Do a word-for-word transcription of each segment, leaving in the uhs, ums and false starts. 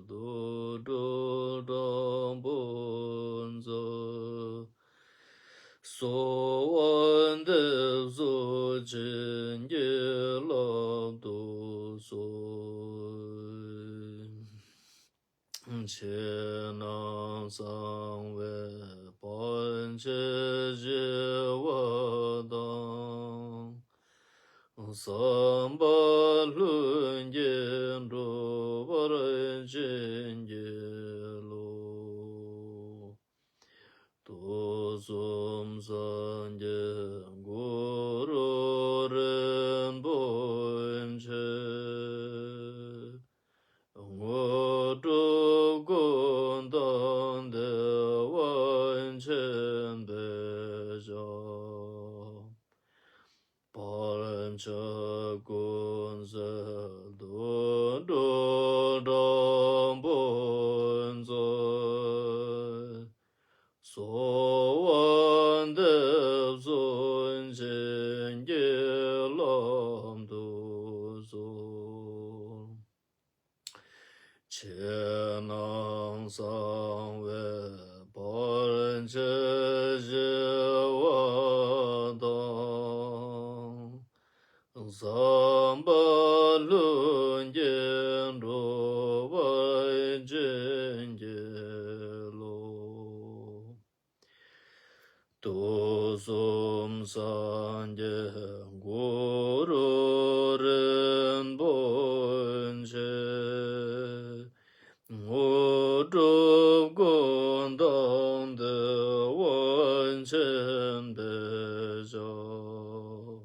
དུ་སྒྲུབ་དྲང་པོ་མཛད། གསོལ་བ་འདེབས་སོ་བྱིན་གྱིས་བརླབ་ཏུ་གསོལ། ཕྱི་ནང་གསང་བའི་བར་ཆད་ཞི་བ་དང་། བསམ་པ་ལྷུན་གྱིས་འགྲུབ་པར་བྱིན་གྱིས་རློབས། དུས་གསུམ་སངས་རྒྱས་གུ་རུ་རིན་པོ་ཆེ། དངོས་གྲུབ་ཀུན་བདག་བདེ་བ་ཆེན་པོའི་ཞབས། བར་ཆད་ཀུན་སེལ་དུད་འགྲོ་དྲང་པོ་མཛད། གསོལ་བ་འདེབས་སོ་བྱིན་གྱིས་བརླབ་ཏུ་གསོལ། ཕྱི་ནང་གསང་བའི་བར་ཆད་ཞི་བ་དང་། བསམ་པ་ལྷུན་གྱིས་འགྲུབ་པར་བྱིན་གྱིས་རློབས། དུས་གསུམ་སངས་རྒྱས་གུ་རུ་རིན་པོ་ཆེ། དངོས་གྲུབ་ཀུན་བདག་བདེ་བ་ཆེན་པོའི་ཞབས།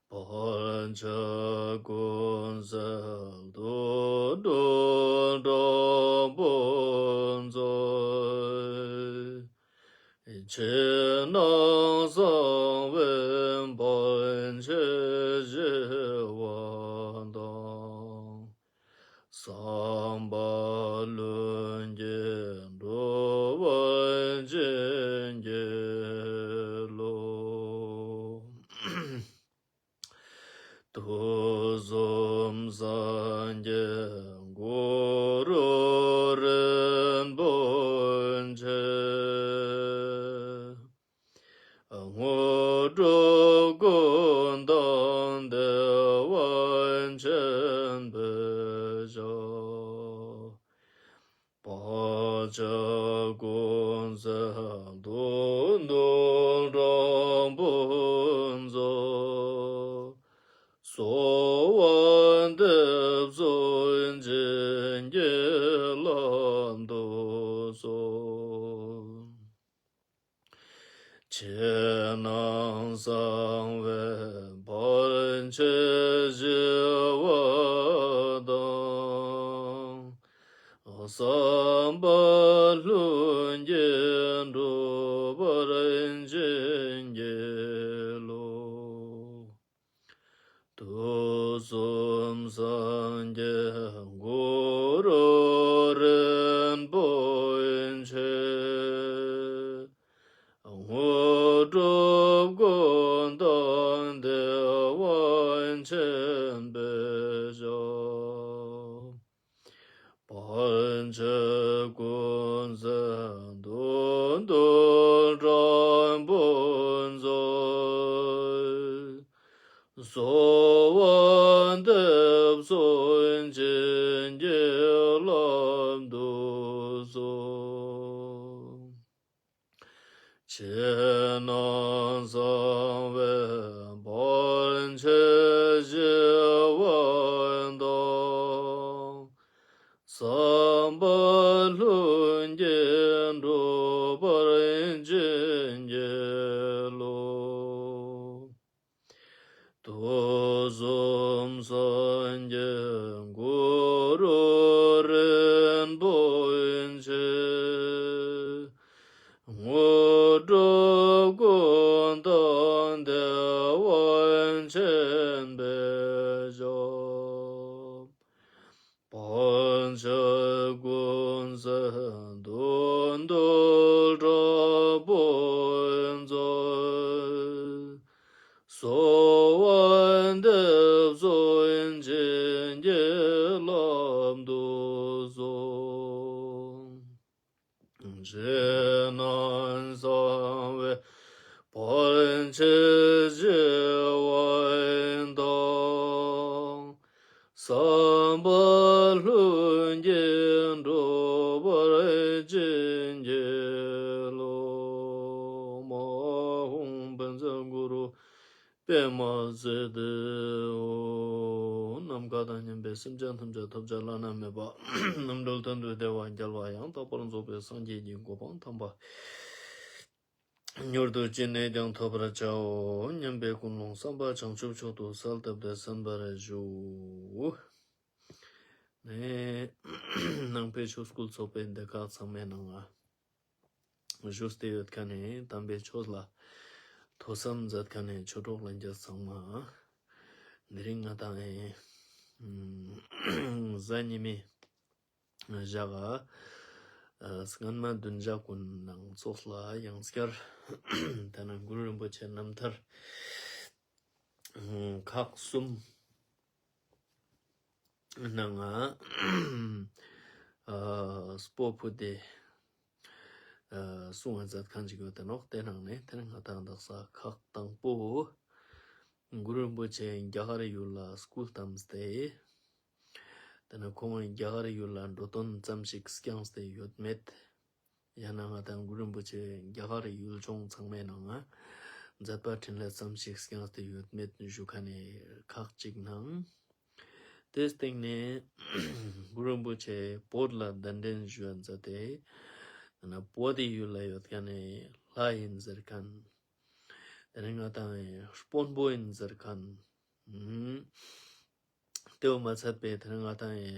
བར་ཆད་ཀུན་སེལ་དུད་འགྲོ་དྲང་པོ་མཛད། ཕྱི་ནང་གསང་བའི་བར་ཆད་ཞི་བ་དང་། བསམ་པ་ལྷུན་གྱིས་འགྲུབ་པར་བྱིན་གྱིས་རློབས། དུས་གསུམ་སངས་རྒྱས་གུ་རུ་རིན་པོ་ཆེ། དངོས་གྲུབ་ཀུན་བདག་བདེ་བ་ཆེན་པོའི་ཞབས། བར་ཆད་ཀུན་སེལ་དུད་འགྲོ་དྲང་པོ་མཛད། གསོལ་བ་འདེབས་སོ་བྱིན་གྱིས་བརླབ་ཏུ་གསོལ། ཕྱི་ནང་གསང་བའི་བར་ཆད་ཞི་བ་དང་། བསམ་པ་ལྷུན་གྱིས་འགྲུབ་པར་བྱིན་གྱིས་རློབས། དུས་གསུམ་སངས་རྒྱས་གུ་རུ་རིན་པོ་ཆེ། དངོས་གྲུབ་ཀུན་བདག་བདེ་བ་ཆེན་པོའི་ཞབས། བར་ཆད་ཀུན་སེལ་དུད་འགྲོ་དྲང་པོ་མཛད། གསོལ་བ་འདེབས་སོ་བྱིན་གྱིས་བརླབ་ཏུ་གསོལ། ཕྱི་ནང་གསང་བའི་བར་ཆད་ཞི་བ་དང་། བསམ་པ་ལྷུན་གྱིས་འགྲུབ་པར་བྱིན་གྱིས་རློབས། དུས་གསུམ་སངས་རྒྱས་གུ་རུ་རིན་པོ་ཆེ། དངོས་གྲུབ་ཀུན་བདག་བདེ་བ་ཆེན་པོའི་ཞབས། བར་ཆད་ཀུན་ རྗེས་གནང་གསང་བའི་བར་ཆད་ཞི་བ་དང་། བསམ་པ་ལྷུན་གྱིས་འགྲུབ་པར་བྱིན་གྱིས་རློབས། མ་འོངས་བཛྲ་གུ་རུ་པདྨ་སིདྡྷི་ཧཱུྃ། ནམ་མཁའ་དང་མཉམ་པའི་སེམས་ཅན་ཐམས་ཅད་ཐོབ་བྱ་བླ་ན་མེད་པ། རྣམ་གྲོལ་དོན་དུ་བདེ་བ་རྒྱལ་བ་ཡང་དག་པར་རྫོགས་པའི་སངས་རྒྱས་ཀྱི་གོ་འཕང་དམ་པ། མྱུར་དུ་ཅི་ནས་ཀྱང་ཐོབ་པར་བྱའོ་སྙམ་པའི་ཀུན་སློང་བསམ་པ་བྱང་ཆུབ་མཆོག་ཏུ་གསལ་བཏབ་སྟེ་གསན་པར་ཞུ། ནས་ནང་པའི་ཆོས་སྐུལ་ཚོགས་པའི་སྡེ་ཁག་ཚང་མའི་ནང་ང་བཞུགས་ཏེ་ཡོད་མཁན་ནས་དམ་པའི་ཆོས་ལ་ཐོས་བསམ་མཛད་མཁན་ནས་ཆོས་གྲོགས་ལྷན་རྒྱས་ཚང་མ། དེ་རིང་ང་དང་ཨེ་གཟའ་ཉི་མའི་ཞག་ཨ་སྔན་མ་བདུན་ཞག་ཀུན་ནང་ཚོགས་ལ་ཡང་བསྐྱར་ད་ནང་གུ་རུ་རིན་པོ་ཆེ་རྣམ་ཐར་ཁག་གསུམ་ནང་ང་ཨ་སྤོ་ཕུ་དེ་ཨ་གསུང་བ་མཛད་མཁན་ཅིག་ཡོད་དེ་ནོག་དེ་ནང་ནས་དེ་ནས་ང་དང་དག་ས་ཁག་དང་པོ་གུ་རུ་རིན་པོ་ཆེ་རྒྱ་གར་ཡུལ་ལ་སྐུ་བལྟམས་ཏེ། དེ་ནས་ཁོང་རྒྱ་གར་ཡུལ་ལ་འགྲོ་དོན་ཙམ་ཞིག་བསྐྱངས་ཏེ་ཡོད་མེད། ཡང་ན་ང་དང་གུ་རུ་རིན་པོ་ཆེ་རྒྱ་གར་ཡུལ་ལྗོངས་ཚང་མའི་ནང་ང་མཛད་པ་འཕྲིན་ལས་ཙམ་ཞིག་བསྐྱངས་ཏེ་ཡོད་མེད་ཞུ་མཁན་ནས་ཁག་ཅིག་ནང་། དེའི་སྟེང་ནས་གུ་རུ་རིན་པོ་ཆེ་བོད་ལ་གདན་འདྲེན་ཞུ་བ་མཛད་དེ། དེ་ནས་བོད་དེ་ཡུལ་ལ་ཡོད་མཁན་ནས་ལྷ་ཡིན་ཟེར་མཁན། དེ་ནས་ང་དང་དཔོན་པོ་ཡིན་ཟེར་མཁན། དེའུ་མ་ཚད་པའི་དེ་ནས་ང་དང་ཨེ་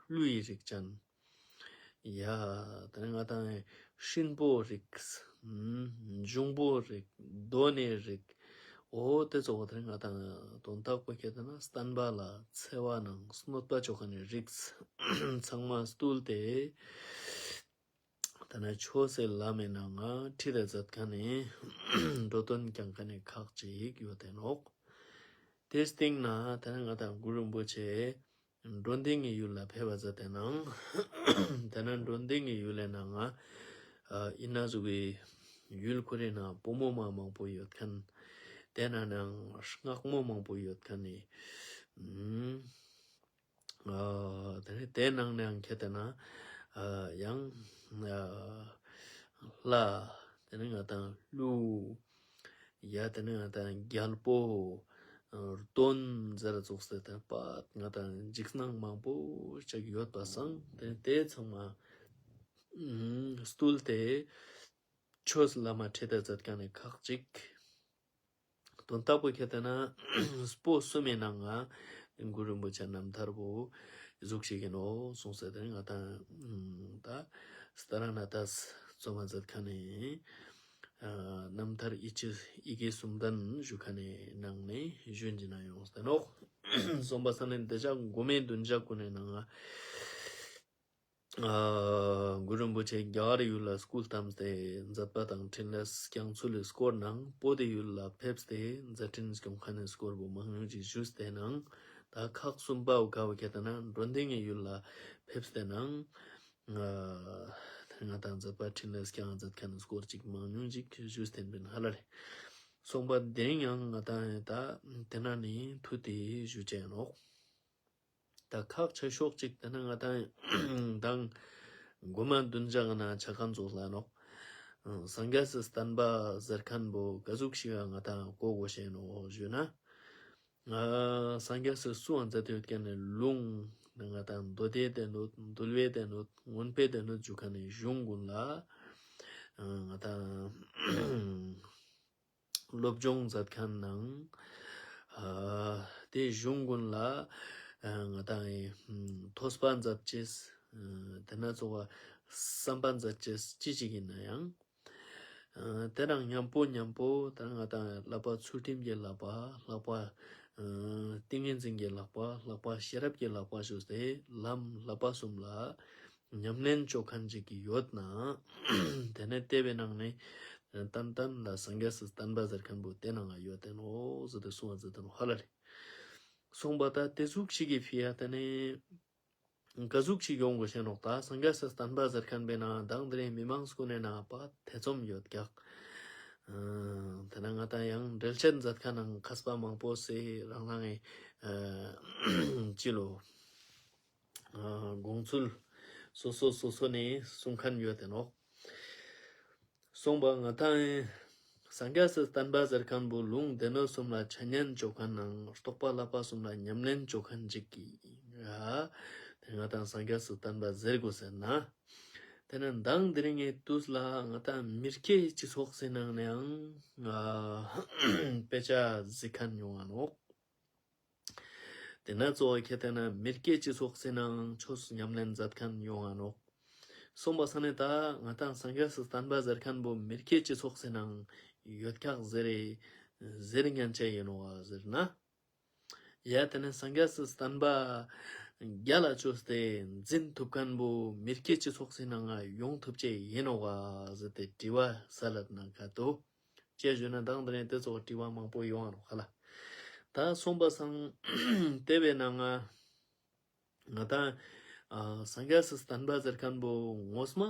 ཀླུ་ཡི་རིགས་ཅན། ཡ། དེ་ནས་ང་དང་ཨེ་སྲིན་པོ་རིགས། འབྱུང་པོ་རིགས། གདོན་ནི་རིགས། འོ་དེ་ཚོ་དེ་ནས་ང་དང་དོན་དག་པོ་ཁྱེད་དེ་ན་བསྟན་པ་ལ་འཚེ་བ་ནང་གནོད་པ་བཅོ་མཁན་ནི་རིགས་ཚང་མ་བཏུལ་ཏེ། དེ་ནས་ཆོས་སའི་ལམ་མེ་ནང་ང་ཁྲིད་དེ་མཛད་མཁན་ནི་འགྲོ་དོན་བསྐྱངས་མཁན་ནི་ཁག་ཅིག་ཡོད་དེ་ནོག་དེའི་སྟེང་ན་དེ་ནས་ང་དང་གུ་རུ་རིན་པོ་ཆེ་འགྲོ་ལྡིང་གི་ཡུལ་ལ་ཕེབས་པ་མཛད་དེ་ནང་། དེ་ནས་འགྲོ་ལྡིང་གི་ཡུལ་ལས་ནང་ང་ཨ་ཨི་ན་ཟུག་གི་ཡུལ་ཁོ་རེ་ན་བུ་མོ་མ་མང་པོ་ཡོད་མཁན། དེ་ན་ནང་སྔགས་མོ་མང་པོ་ཡོད་མཁན་ནི། ཨ་དེ་ནས་དེ་ནང་ནས་ཡང་ཁྱེད་དེ་ན་ཨ་ཡང་ཨ་ལྷ། དེ་ནས་ང་དང་ཀླུ། ཡ་དེ་ནས་ང་དང་རྒྱལ་པོ། གདོན་ཟེར་ཙོགས་སེ་དེ་པ་ང་དང་འཇིགས་སྣང་མང་པོ་ཞིག་ཡོད་པ་སང་དེ་དེ་ཚང་མ་བཏུལ་ཏེ་ཆོས་བླ་མ་ཁྲིད་དེ་མཛད་མཁན་ནི་ཁག་ཅིག་དོན་དག་པོ་ཁྱེད་དེ་ན་སྤོ་གསུམ་མེ་ནང་ང་གུ་རུ་རིན་པོ་ཆེ་རྣམ་ཐར་བོ་གཟུགས་ཤིག་ཡིན་ནོ་གསུངས་ས་དེ་ང་དང་ད་སྟ་ར་ན་ཏས་རྩོམ་མ་མཛད་མཁན་ནི་ཨ་རྣམ་ཐར་ཡི་གེ་ཡི་གེ་གསུམ་ལྡན་ཞུ་མཁན་ནི་ནང་ནས་ཞུ་འཇི་ན་ཡོང་ས་ནོག་གསུམ་པ་ས་ནས་འདི་ཅག་དགུ་མེ་བདུན་ཅག་ཀུན་ནི་ནང་ང་། ཨ་གུ་རུ་རིན་པོ་ཆེ་རྒྱ་གར་ཡུལ་ལ་སྐུ་བལྟམས་ཏེ་མཛད་པ་དང་འཕྲིན་ལས་བསྐྱངས་ཚུལ་ལས་སྐོར་ནང་བོད་དེ་ཡུལ་ལ་ཕེབས་ཏེ་མཛད་འཕྲིན་སྐྱོང་མཁན་ནི་སྐོར་བོ་མང་ཉུང་ཅིག་ཞུས་ཏེ་ནང་ད་ཁག་གསུམ་པའོ་ག་བོ་ཁྱེད་དེ་ན་འགྲོ་ལྡིང་གི་ཡུལ་ལ་ཕེབས་ཏེ་ནང་ཨ་ང་དང་མཛད་པ་འཕྲིན་ལས་བསྐྱངས་མཛད་མཁན་ནི་སྐོར་ཅིག་མང་ཉུང་ཅིག་ཞུས་ཏེ་འབིན་ཧ་ལ་རེ། སོང་པ་དེ་རིང་ཡང་ང་དང་ད་དེ་ན་ནི་ཐུག་སྟེ་ཞུ་ཅེས་ནོག་ད་ཁག་ཆེ་ཤོས་གཅིག་དེ་ན་ང་དང་དང་དགུ་མ་བདུན་ཅག་ན་ཆ་མཁན་ཚོ་ལ་ནོག་སངས་རྒྱས་སི་བསྟན་པ་ཟེར་མཁན་བོ་ག་ཟུག་ཞིག་ང་དང་གོ་དགོས་ཤེས་ནོ་ཞུ་ན། སངས་རྒྱས་སི་སུའང་མཛད་དེ་ཡོད་མཁན་ནི་ལུང་ང་དང་མདོ་སྡེ་སྡེ་སྣོད། འདུལ་བའི་སྡེ་སྣོད། མངོན་པའི་སྡེ་སྣོད་ཞུ་མཁན་ནི་གཞུང་ཀུན་ལ་ང་དང་སློབ་སྦྱོང་མཛད་མཁན་ནང་། ཨ་དེ་གཞུང་ཀུན་ལ་ཨ་ང་དང་ཨེ་ཐོས་པ་མཛད་ཅེས། ཨ་དེ་ན་ཚོ་བ་བསམ་པ་མཛད་ཅེས་ཅི་ཞིག་ཡིན་ན་ཡང་། ཨ་དེ་རང་མཉམ་པོ་མཉམ་པོ་ད་ང་དང་ལྷག་པ་ཚུལ་ཁྲིམས་ཀྱི་ལྷག་པ། ལྷག་པ་ཨ་ཏིང་ངེ་འཛིན་གྱི་ལྷག་པ། ལྷག་པ་ཤེས་རབ་ཀྱི་ལྷག་པ་ཞུས་ཏེ་ལམ་བསླབ་པ་གསུམ་ལ། ཉམས་ལེན་བཅོ་མཁན་ཅིག་གི་ཡོད་ན། དེ་ནས་བལྟས་པའི་ནང་ནས་ཏན་ཏན་ལ་སངས་རྒྱས་སི་བསྟན་པ་ཟེར་མཁན་པོ་དེ་ནང་ང་ཡོད་དེ་ནོ་ཟེར་ཏེ་གསུང་བ་ཟེར་ཏེ་ནོ་ཧ་ལ་རེ། གསུངས་པ་ད་དེ་ཟུག་ཞིག་གི་ཕི་ཡ་དེ་ནས་ ག་ཟུག་ཞིག་ཡོང་དགོས་ཤེས་ནོག་ད་སངས་རྒྱས་སི་བསྟན་པ་ཟེར་མཁན་པའི་ནང་མདང་དེ་རིང་མི་མང་སྐུ་ནས་ནང་པ་ཐེ་ཚོམ་ཡོད་ཀྱག་དེ་ན་ང་ད་ཡང་འགྲེལ་བཤད་མཛད་མཁན་ནང་མཁས་པ་མང་པོ་སེ་རང་རང་གི་ཅི་ལོ་དགོངས་ཚུལ་སོ་སོ་སོ་སོ་ནས་གསུང་མཁན་ཡོད་དེ་ནོག་གསུངས་པ་ང་དང་སངས་རྒྱས་སི་བསྟན་པ་ཟེར་མཁན་པོ་ལུང་སྡེ་སྣོད་གསུམ་ལ་འཆད་ཉན་བཅོ་མཁན་ནང་རྟོགས་པ་བསླབ་པ་གསུམ་ལ་ཉམས་ལེན་བཅོ་མཁན་ཅིག་གི་ཡ་དེ་ང་དང་སངས་རྒྱས་སི་བསྟན་པ་ཟེར་དགོས་ཟེར་ན། དེ་ནས་མདང་དེ་རིང་གི་དུས་ལ་ང་དང་མི་སྐྱའི་སྤྱི་ཚོགས་སི་ནང་ནའང་དཔེ་ཆ་གཟིགས་མཁན་ཡོང་ང་ནོག་དེ་ན་གཙོ་བོ་ཁྱེད་དེ་ན་མི་སྐྱའི་སྤྱི་ཚོགས་སི་ནང་ཆོས་ཉམས་ལེན་མཛད་མཁན་ཡོང་ང་ནོག་གསུངས་པ་ས་ནས་ད་ང་དང་སངས་རྒྱས་སི་བསྟན་པ་ཟེར་མཁན་པོ་མི་སྐྱའི་སྤྱི་ཚོགས་སི་ནང་ཡོད་ཀྱག་ཟེར་རེ་ཟེར་ཉན་ཆ་ཡིན་ནོ་བ་ཟེར་ན། ཡ་དེ་ནས་སངས་རྒྱས་སི་བསྟན་པ་རྒྱ་ལ་བཅོས་ཏེ་འཛིན་ཐུབ་མཁན་པོ་མི་སྐྱའི་སྤྱི་ཚོགས་སི་ནང་ང་ཡོང་ཐུབ་ཆེ་ཡིན་ནོ་བ་ཟེར་ཏེ་དྲི་བ་ས་ལ་ན་ག་ཏོ། ཅེས་ཞུས་ན་མདང་དེ་རིང་དེ་ཚོ་དྲི་བ་མང་པོ་ཡོང་ང་ནོག་ཧ་ལ། ད་གསུངས་པ་སང་དེ་བའི་ནང་ང་ང་དང་ཨ་སངས་རྒྱས་སི་བསྟན་པ་ཟེར་མཁན་པོ་ངོ་མ་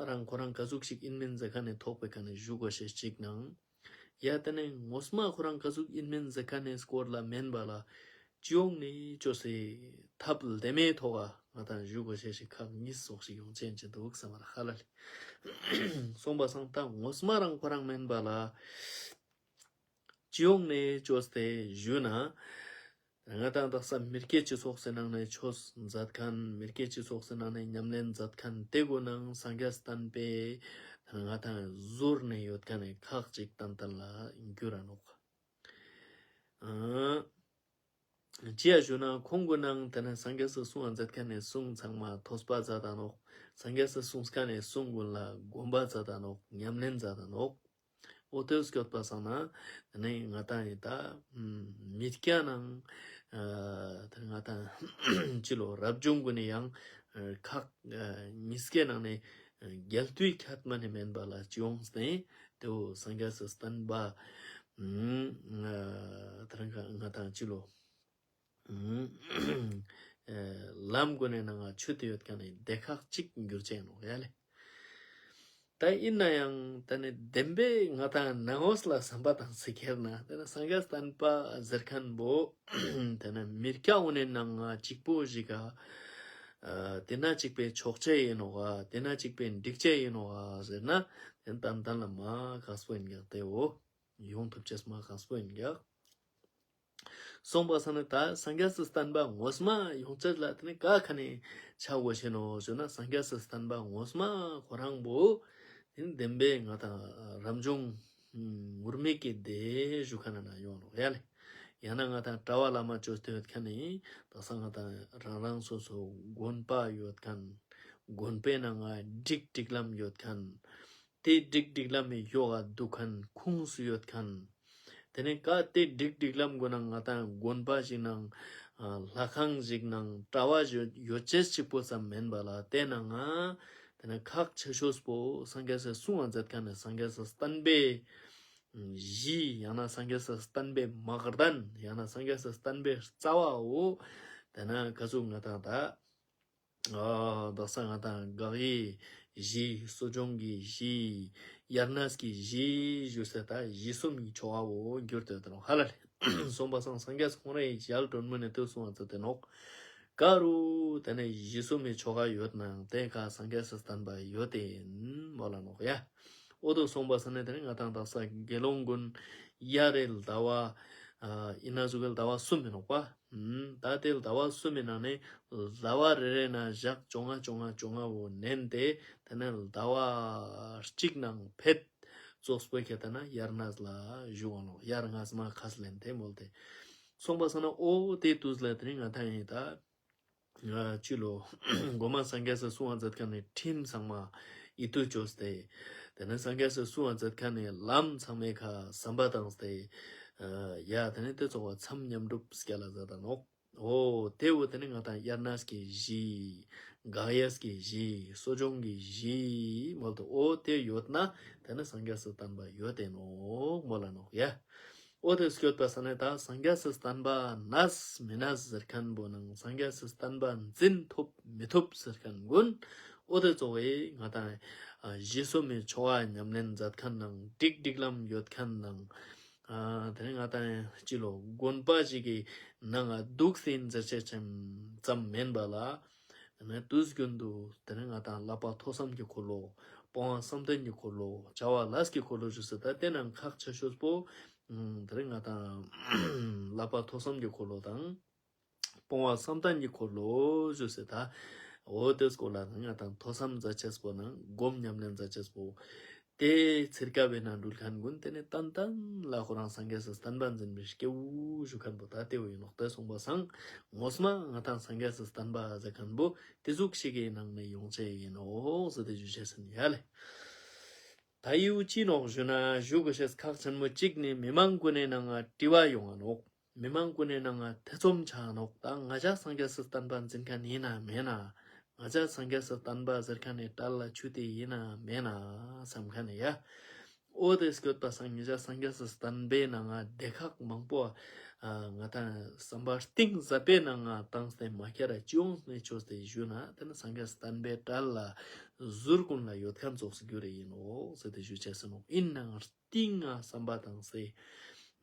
རང་ཁོ་རང་ག་ཟུག་ཞིག་ཡིན་མིན་ཟེར་མཁན་ནི་ཐོག་པའི་ཁ་ནས་ཞུ་དགོས་ཤེས་ཅིག་ནང་། ཡ་དེ་ནས་ངོ་མ་ཁོ་རང་ག་ཟུག་ཡིན་མིན་ཟེར་མཁན་ནི་སྐོར་ལ་མིན་པ་ལ། སྤྱི་ཡོངས་ནས་བཅོས་སེ་ཐབས་ལྡན་མའི་ཐོག་ང་དང་ཞུ་དགོས་ཤེས་ཤིག་ཁག་གཉིས་སོགས་ཤིག་ཡོང་ཆེན་ཅི་འདུག་བསམ་པར་ཧ་ལ་ལས། གསུངས་པ་སང་ད་ངོ་མ་རང་ཁོ་རང་མིན་པ་ལ། སྤྱི་ཡོངས་ནས་བཅོས་ཏེ་ཞུས་ན། ང་དང་དག་ས་མི་སྐྱའི་སྤྱི་ཚོགས་སི་ནང་ནས་ཆོས་མཛད་མཁན་མི་སྐྱའི་སྤྱི་ཚོགས་སི་ནང་ནས་ཉམས་ལེན་མཛད་མཁན་དེ་གོ་ནང་སངས་རྒྱས་བསྟན་པའི་ང་དང་ཟུར་ནས་ཡོད་མཁན་ནས་ཁག་ཅིག་ཏན་ཏན་ལ་འགྱུར་ར་ནོག་ཅི་ཡ་ཞུ་ན་ཁོང་གི་ནང་དེ་ནས་སངས་རྒྱས་སི་གསུང་བ་མཛད་མཁན་ནས་གསུང་ཚང་མ་ཐོས་པ་མཛད་ད་ནོག་སངས་རྒྱས་སི་གསུང་མཁན་ནས་གསུང་ཀུན་ལ་སྒོམ་པ་མཛད་ད་ནོག་ཉམས་ལེན་མཛད་ད་ནོག་འོ་དེ་སྐྱོད་པ་སང་ན་དེ་ནས་ང་དང་ཡི་ད་མི་སྐྱ་ནང་དེ་ང་དང་ཅི་ལོ་རབ་བྱུང་ཀུན་ནས་ཡང་ཁག་ཉིས་ཀའི་ནང་ནས་རྒྱལ་དུས་ཁྱད་མ་ནས་མེན་པ་ལ་སྤྱི་ཡོངས་ནས་དེའོ་སངས་རྒྱས་སི་བསྟན་པ། ཨ་ད་རང་ང་དང་ཅི་ལོ། ཨ་ལམ་གོ་ནས་ནང་ང་ཆུད་དེ་ཡོད་མཁན་ནི་སྡེ་ཁག་གཅིག་འགྱུར་ཆེན་ནོ་ཡ་ལེ། ད་ཡིན་ན་ཡང་ད་ནི་བདེན་པའི་ང་དང་ནང་འོས་ལ་བསམ་པ་དང་ཟེར་ཁྱེར་ན་དེ་ནི་སངས་རྒྱས་བསྟན་པ་ཟེར་མཁན་པོ་དེ་ནི་མི་སྐྱ་འོ་ནས་ནང་ང་གཅིག་པོ་ཞིག་ག་ཨ་དེ་ན་གཅིག་པའི་ཆོག་ཆེ་ཡིན་ནོ་ག་དེ་ན་གཅིག་པའི་འགྲིག་ཆེ་ཡིན་ནོ་ག་ཟེར་ན་དེ་ནི་ཏན་ཏན་ལ་མ་ཁག་པོ་ཡིན་ཀྱག་དེའོ། ཡོང་ཐུབ་ཅེས་མ་ཁག་པོ་ཡིན་ཀྱག་གསུངས་པ་ས་ནི་ད་སངས་རྒྱས་སི་བསྟན་པ་ངོ་མ་ཡོང་ཅེས་ལ་དེ་ནི་ག་ཁ་ནས་ཆ་དགོས་ཤེས་ནོ་ཞུ་ན་སངས་རྒྱས་སི་བསྟན་པ་ངོ་མ་ཁོ་རང་པོ་དེ་ནི་བདེན་པའི་ང་དང་རབ་བྱུང་ངུར་སྨྲིག་གི་སྡེ་ཞུ་ཁ་ན་ན་ཡོང་ནོ་ཡ་ལེ། ཡང་ན་ང་དང་གྲྭ་བ་བླ་མ་བཅོས་ཏེ་ཡོད་མཁན་ནི་ད་ས་ང་དང་རང་རང་སོ་སོ་དགོན་པ་ཡོད་མཁན། དགོན་པའི་ནང་ང་སྒྲིག་སྒྲིག་ལམ་ཡོད་མཁན། དེ་སྒྲིག་སྒྲིག་ལམ་མི་ཡོག་ག་འདུག་མཁན་ཁུངས་སུ་ཡོད་མཁན། དེ་ནས་ཀ་དེ་སྒྲིག་སྒྲིག་ལམ་གོ་ན་ང་དང་དགོན་པ་ཞིག་ནང་ལྷ་ཁང་ཞིག་ནང་གྲྭ་བ་ཡོད་ཡོད་ཅེས་གཅིག་པོ་ཙམ་མིན་པ་ལ་དེ་ནང་ང་དེ་ནས་ཁག་ཆེ་ཤོས་པོ་སངས་རྒྱས་སི་གསུང་བ་མཛད་མཁན་ནི་སངས་རྒྱས་སི་བསྟན་པའི་གཞི་ཡང་ན་སངས་རྒྱས་སི་བསྟན་པའི་དམག་དོན་ཡང་ན་སངས་རྒྱས་སི་བསྟན་པའི་རྩ་བའོ། དེ་ན་ག་ཚོད་ང་དང་ད། ཨ་དག་ས་ང་དང་དགག་དབྱེ་གཞི་གསོ་སྦྱོང་གི་གཞི་དབྱར་གནས་ཀྱི་གཞི་ཞུ་ས་ད་གཞི་གསུམ་གྱི་ཆོ་ག་བོ་འགྱུར་ཏེ་དེ་ནོ་ཧ་ལ་ལེ། གསུངས་པ་སང་སངས་རྒྱས་ཁོང་རའི་ཞལ་དྲོན་མོ་ནས་ལྟོས་གསུང་བ་ཚོ་དེ་ནོག་ཀ་རུ་དེ་ནས་གཞི་གསུམ་གྱི་ཆོ་ག་ཡོད་ནའང་དེ་ཁ་སངས་རྒྱས་སི་བསྟན་པ་ཡོད་དེ་ཡིན་མོ་ལ་ནོག་ཡ། འོ་དོ་གསུངས་པ་ས་ནས་དེ་ནས་ང་དང་དག་ས་དགེ་སློང་ཀུན་དབྱར་རེ་ཟླ་བ་ཨ་ཡིན་ན་ཟུག་གི་ཟླ་བ་གསུམ་མི་ནོག་པ། ད་དེ་ཟླ་བ་གསུམ་མི་ནང་ནས་ཟླ་བ་རེ་རེ་ན་ཞག་བཅོ་ལྔ་བཅོ་ལྔ་བཅོ་ལྔ་བོ་ནན་ཏེ་དེ་ནས་ཟླ་བ་གཅིག་ནང་ཕེད་ཙོགས་པོ་ཁྱེད་ད་ན་དབྱར་གནས་ལ་བཞུགས་ཨ་ནོ་དབྱར་གནས་མ་ཁས་ལེན་ཏེ་མོལ་ཏེ་གསུངས་པ་ས་ན་འོ་དེ་དུས་ལ་དེ་ནི་ང་ད་ཡིན་ད་ཅི་ལོ་གོ་མ་སངས་རྒྱས་སི་གསུང་བ་མཛད་མཁན་ནི་ཁྲིམས་ཚང་མ་ཡིད་དུ་བཅོས་ཏེ་དེ་ནས་སངས་རྒྱས་སི་གསུང་བ་མཛད་མཁན་ནི་ལམ་ཚང་མའི་ཁ་བསམ་པ་བཏང་སྟེ་ཡ་དེ་ནས་དེ་ཚོགས་པ་མཚམས་མཉམ་སྒྲུབ་སྐྱ་ལ་ཟ་ད་ནོག་འོ་དེ་བོ་དེ་ནི་ང་དང་དབྱར་གནས་ཀྱི་གཞི། དགག་དབྱེ་གི་གཞི། གསོ་སྦྱོང་གི་གཞི། མོལ་ཏེ་འོ་དེ་ཡོད་ན་དེ་ནི་སངས་རྒྱས་སི་བསྟན་པ་ཡོད་དེ་ནོག་མོལ་ལ་ནོག་ཡ། ཨོ་དེ་སྐྱོད་པ་ས་ནས་ད་སངས་རྒྱས་སི་བསྟན་པ་ནས་མི་ནས་ཟེར་མཁན་པོ་ནང་སངས་རྒྱས་སི་བསྟན་པ་འཛིན་ཐུབ་མི་ཐུབ་ཟེར་མཁན་ཀུན། ཨོ་དེ་གཙོ་བོའི་ང་དང་ཨ་གཞི་གསུམ་མི་ཆོ་ག་ཉམས་ལེན་མཛད་མཁན་ནང་སྒྲིག་སྒྲིག་ལམ་ཡོད་མཁན་ནང་། ཨ་དེ་ནས་ང་དང་སྤྱི་ལོ་དགོན་པ་ཞིག་གི་ནང་ང་འདུག་སེ་འཛེར་བྱེད་ཙམ་ཙམ་མིན་པ་ལ། དེ་ནས་དུས་རྒྱུན་དུ་དེ་ནས་ང་དང་བསླབ་པ་ཐོས་བསམ་གྱི་འཁོར་ལོ། སྤོང་བ་བསམ་གཏན་གྱི་འཁོར་ལོ། བྱ་བ་ལས་ཀྱི་འཁོར་ལོ་ཞུ་སྲོལ་ད་དེ་ནང་ཁག་ཆེ་ཤོས་པོ། ཨུམ་དེ་ནས་ང་དང་བསླབ་པ་ཐོས་བསམ་གྱི་འཁོར་ལོ་དང་། སྤོང་བ་བསམ་གཏན་གྱི་འཁོར་ལོ་ཞུ་སྲོལ་ད། འོ་དེ་སྐོར་ལ་ང་དང་ཐོས་བསམ་མཛད་ཅེས་པོ་ནང་སྒོམ་ཉམས་ལེན་མཛད་ཅེས་པོ། དེ་ཚིར་ཀ་བའི་ནང་འགྲུལ་མཁན་ཀུན་དེ་ནས་ཏན་ཏན་ལ་ཁོ་རང་སངས་རྒྱས་སི་བསྟན་པ་འཛིན་པའི་སྐྱེ་བོ་ཞུ་མཁན་པོ་ད་དེ་བོ་ཡིན་ནོག་དེ་གསུངས་པ་སང་ངོ་མ་ང་དང་སངས་རྒྱས་སི་བསྟན་པ་ཟེར་མཁན་པོ་དེ་ཟུག་ཞིག་གི་ནང་ནས་ཡོང་ཆེ་ཡིན་ནོག་ཟེར་དེ་ཞུ་ཆེ་ཟིན་ཡ་ལེ། ད་ཡིའུ་ཅི་ནོག་ཞུ་ན་ཞུ་དགོས་ཤེས་ཁག་ཆེན་མོ་གཅིག་ནི་མི་མང་ཀུན་ནས་ནང་ང་དྲི་བ་ཡོང་ང་ནོག་མི་མང་ཀུན་ནས་ནང་ང་ཐེ་ཚོམ་ཆགས་ནོག་ད་ང་ཅག་སངས་རྒྱས་སི་བསྟན་པ་འཛིན་མཁན་ཡིན་ན་མེད་ན། ང་ཅག་སངས་རྒྱས་སི་བསྟན་པ་ཟེར་མཁན་ནི་གྲལ་ལ་ཆུད་དེ་ཡིན་ན་མེད་ན་བསམ་མཁན་ནི་ཡ། ཨོ་དེ་སྐྱོད་པ་སང་ང་ཅག་སངས་རྒྱས་སི་བསྟན་པའི་ནང་ང་སྡེ་ཁག་མང་པོ་ཨ་ང་དང་བསམ་པ་གཏིང་ཟབ་པའི་ནང་ང་བཏང་སྟེ་མ་ཁྱེར་ར་ཅི་ཡོང་ནས་ཆོས་དེ་ཞུ་ན་དེ་ནི་སངས་རྒྱས་སི་བསྟན་པའི་གྲལ་ལ་ཟུར་ཀུན་ལ་ཡོད་མཁན་ཙོགས་སུ་གྱུར་རེ་ཡིན་ནོག་ཟེར་དེ་ཞུ་ཆེ་ཟིན་ནོག་ཡིན་ནའང་། གཏིང་ང་བསམ་པ་བཏང་སྟེ།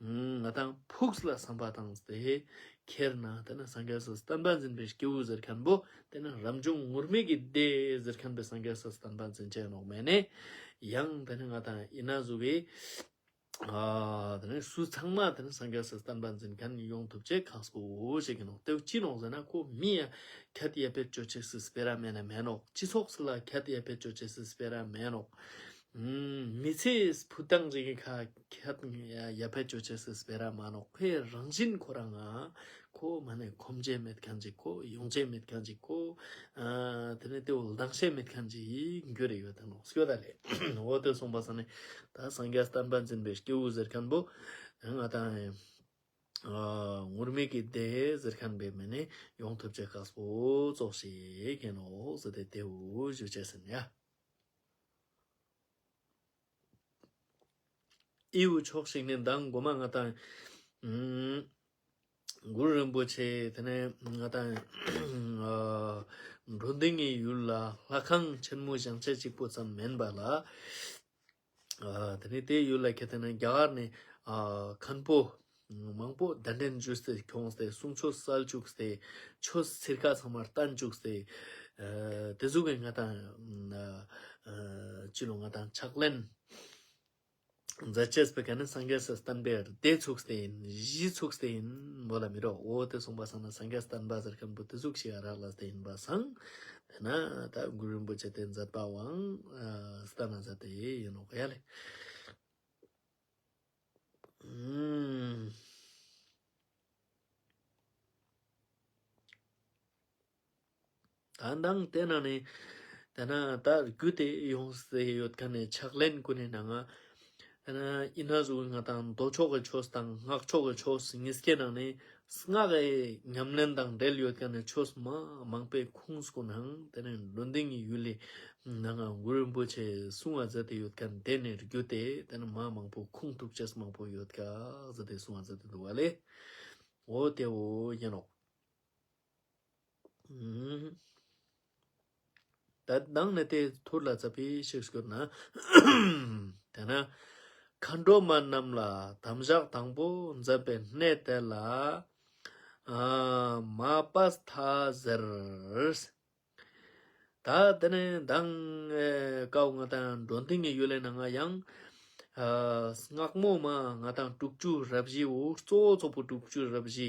ང་དང་ཕུགས་ལ་བསམ་པ་བཏང་སྟེ། ཁྱེར་ན་དེ་ནི་སངས་རྒྱས་སི་བསྟན་པ་འཛིན་པའི་སྐྱེ་བོ་ཟེར་མཁན་པོ་དེ་ནི་རབ་བྱུང་ངུར་སྨྲིག་གི་སྡེ་ཟེར་མཁན་པའི་སངས་རྒྱས་སི་བསྟན་པ་འཛིན་ཆེ་ནོག་མེད་ནས། ཡང་དེ་ནི་ང་དང་ཡིན་ན་ཟུག་གི་ཨ་དེ་ནི་སུ་ཚང་མ་དེ་ནི་སངས་རྒྱས་སི་བསྟན་པ་འཛིན་མཁན་ཡོང་ཐུབ་ཆེ་ཁག་པོ་ཞིག་ཡིན་ནོག་དེ་ཅི་ནོག་ཟེར་ན་ཁོ་མི་ཡ་ཁྱད་ཡ་ཕེ་ཅོ་ཆེ་སི་སྤེ་ར་མེད་ན་མེད་ནོག་སྤྱི་ཚོགས་སི་ལ་ཁྱད་ཡ་ཕེ་ཅོ་ཆེ་སི་སྤེ་ར་མེད་ནོག་མི་ཚེ་ཕུ་ཏང་ཅིག་གི་ཁ་ཁྱད་ཡ་ཕེ་ཅོ་ཆེ་སི་སྤེ་ར་མ་ནོག་ཁོའི་རང་བཞིན་ཁོ་རང་ང་ཁོ་མ་ནས་ཁོམ་ཆེ་མེད་མཁན་ཅིག་ཁོ་ཡོང་ཆེ་མེད་མཁན་ཅིག་ཁོ་ཨ་དེ་ནས་དེ་བོ་ལྡང་ཆེ་མེད་མཁན་ཅིག་གྱུར་རེ་ཡོད་དེ་ནོག་སྐྱོ་ད་ལེ། འོ་དེ་གསུངས་པ་ས་ནས་ད་སངས་རྒྱས་བསྟན་པ་འཛིན་པའི་སྐྱེ་བོ་ཟེར་མཁན་པོ་ང་དང་ཨ་ངུར་སྨྲིག་གི་སྡེ་ཟེར་མཁན་པའི་མི་ནས་ཡོང་ཐུབ་ཆེ་ཁག་པོ་ཙོགས་ཤིག་ཡིན་ནོག་ཟེར་ཏེ་དེ་བོ་ཞུ་ཆེ་ཟིན་ཡ། ཨི་བོ་ཕྱོགས་ཤིག་ནས་མདང་མགོ་མ་ང་དང་ཨུམ་གུ་རུ་རིན་པོ་ཆེ་དེ་ནས་ང་དང་ཨ་འགྲོ་འདི་ངའི་ཡུལ་ལ་ལྷ་ཁང་ཆེན་མོ་བཞེངས་ཆེ་གཅིག་པོ་ཙམ་མིན་པ་ལ། ཨ་དེ་ནས་དེ་ཡུལ་ལ་ཁྱེད་དེ་ནས་རྒྱ་གར་ནས་ཨ་མཁན་པོ་མང་པོ་གདན་འདྲེན་ཞུས་ཏེ་ཁྱོངས་ཏེ་གསུང་ཆོས་སལ་བཅུག་སྟེ་ཆོས་ཚིར་ཁ་ཚང་མ་བསྟན་བཅུག་སྟེ་ཨ་དེ་ཟུག་གི་ང་དང་ཨ་ཨ་སྤྱི་ལོ་ང་དང་ཕྱག་ལེན་མཛད་ཅེས་པའི་ག་ནས་སངས་རྒྱས་སི་བསྟན་པའི་སྡེ་ཚུགས་ཏེ་ཡིན་གཞི་ཚུགས་ཏེ་ཡིན་མོ་ལ་མི་རོ། འོ་དེ་གསུངས་པ་སང་ན་སངས་རྒྱས་བསྟན་པ་ཟེར་མཁན་པོ་དེ་ཟུག་ཞིག་རག་ལས་ཏེ་ཡིན་པ་སང་། དེ་ན་ད་གུ་རུ་རིན་པོ་ཆེ་དེ་མཛད་པའང་ཨ་སྟ་ན་མཛད་དེ་ཡིན་ནོག་ཡ་ལེ། ཨུམ། ད་མདང་དེ་ན་ནི་དེ་ན་ད་རྒྱུ་དེ་ཡོངས་ཏེ་ཡོད་མཁན་ནི་ཕྱག་ལེན་ཀུན་ནི་ནང་ང་། དེ་ན་ཡིན་ན་ཟུག་ང་དང་མདོ་ཕྱོགས་ཀྱི་ཆོས་དང་སྔགས་ཕྱོགས་ཀྱི་ཆོས་ཉིས་ཀའི་ནང་ནས་སྔགས་ཀྱི་ཉམས་ལེན་དང་འབྲེལ་ཡོད་མཁན་ནི་ཆོས་མ་མང་པོའི་ཁུངས་སྐུ་ནང་དེ་ནས་འགྲོ་འདི་ངའི་ཡུལ་ལས་ནང་ང་གུ་རུ་རིན་པོ་ཆེ་གསུང་བ་མཛད་དེ་ཡོད་མཁན་དེ་ནས་རྒྱུ་དེ་དེ་ནས་མ་མང་པོ་ཁུངས་ཐུབ་ཅེས་མང་པོ་ཡོད་ཀ་ཟེར་ཏེ་གསུང་བ་མཛད་དེ་འདུག་བ་ལེ། འོ་དེ་འོ་ཡིན་ནོག་ད་མདང་ནས་དེ་ཐུར་ལ་ཙ་པིག་ཤིག་སྐྱོར་ན། དེ་ན་མཁའ་འགྲོ་མ་རྣམས་ལ་དམ་བཞག་དང་པོ་མཛད་པའི་གནས་དེ་ལ་ཨ་མ་པ་ཐ་ཟེར། ད་དེ་ནས་མདང་ཨེ་ཀའོ་ང་དང་འགྲོ་འདི་ངའི་ཡུལ་ལས་ནང་ང་ཡང་ཨ་སྔགས་མོ་མ་ང་དང་དྲུག་ཅུ་རེ་བཞི་འོ་གཙོ་བོ་གཙོ་བོ་དྲུག་ཅུ་རེ་བཞི་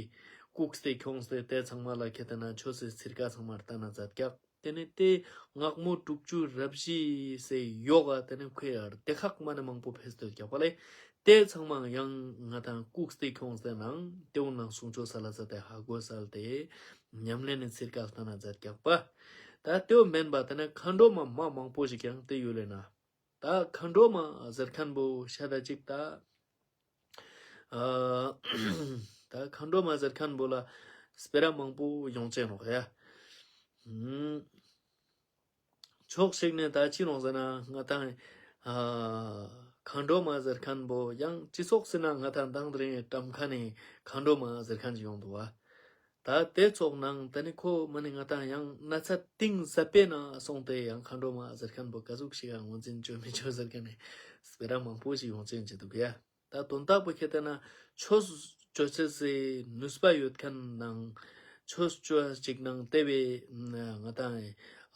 བཀུག་སྟེ་ཁྱོངས་ཏེ་དེ་ཚང་མ་ལ་ཁྱེད་དེ་ན་ཆོས་སི་ཚིར་ཁ་ཚང་མ་ལྟ་ན་མཛད་ཀྱག་དེ་ནས་དེ་སྔགས་མོ་དྲུག་ཅུ་རེ་བཞི་སེ་ཡོག་ག་དེ་ནས་ཁོས་ཡར་དེ་ཁག་མ་ནས་མང་པོ་ཕེ་སྟོད་རྒྱག་པ་ལས་དེ་ཚང་མ་ཡང་ང་དང་བཀུག་སྟེ་ཁྱོངས་ཏེ་ནང་དེའུ་ནང་གསུང་ཆོས་ས་ལ་ས་དེ་ཧ་གོ་སལ་ཏེ་ཉམས་ལེན་ནི་ཚིར་ཀ་ལྟ་ན་མཛད་རྒྱག་པ། ད་དེའུ་མེན་པ་དེ་ནས་མཁའ་འགྲོ་མ་མ་མང་པོ་ཞིག་ཀྱང་དེ་ཡུལ་ལས་ན། ད་མཁའ་འགྲོ་མ་ཟེར་མཁན་པོ་ཤ་ད་ཅིག་ད། ཨ་ད་མཁའ་འགྲོ་མ་ཟེར་མཁན་པོ་ལ་སྤེ་ར་མང་པོ་ཡོང་ཅེ་ནོག་ཡ། ཕྱོགས་ཤིག་ནས་ད་ཅི་ནོག་ཟེར་ན་ང་དང་ཨ་ མཁའ་འགྲོ་མ་ཟེར་མཁན་པོ་ཡང་སྤྱི་ཚོགས་ཟེར་ན་ང་ཏང་དང་དེ་རིང་བཀྲམ་མཁན་ནི་མཁའ་འགྲོ་མ་ཟེར་མཁན་ཅིག་ཡོང་འདུག་བ། ད་དེ་ཚོགས་ནང་དེ་ནི་ཁོ་མ་ནི་ང་ཏང་ཡང་ན་ཚ་གཏིང་ཟབ་པའི་ནང་སོང་སྟེ་ཡང་མཁའ་འགྲོ་མ་ཟེར་མཁན་པོ་ག་ཟུག་ཞིག་ཡང་ངོས་འཛིན་བཅོ་མི་བཅོ་ཟེར་མཁན་ནི་སྤེ་ར་མང་པོ་ཞིག་ཡོང་ཅན་ཅིག་འདུག་ཡ། ད་དོན་དག་པོ་ཁྱེད་ལྟ་ན་ཆོས་བཅོ་ཆེ་སའི་ནུས་པ་ཡོད་མཁན་ནང་ཆོས་བཅོ་ཅིག་ནང་དེ་བས་ང་ཏང་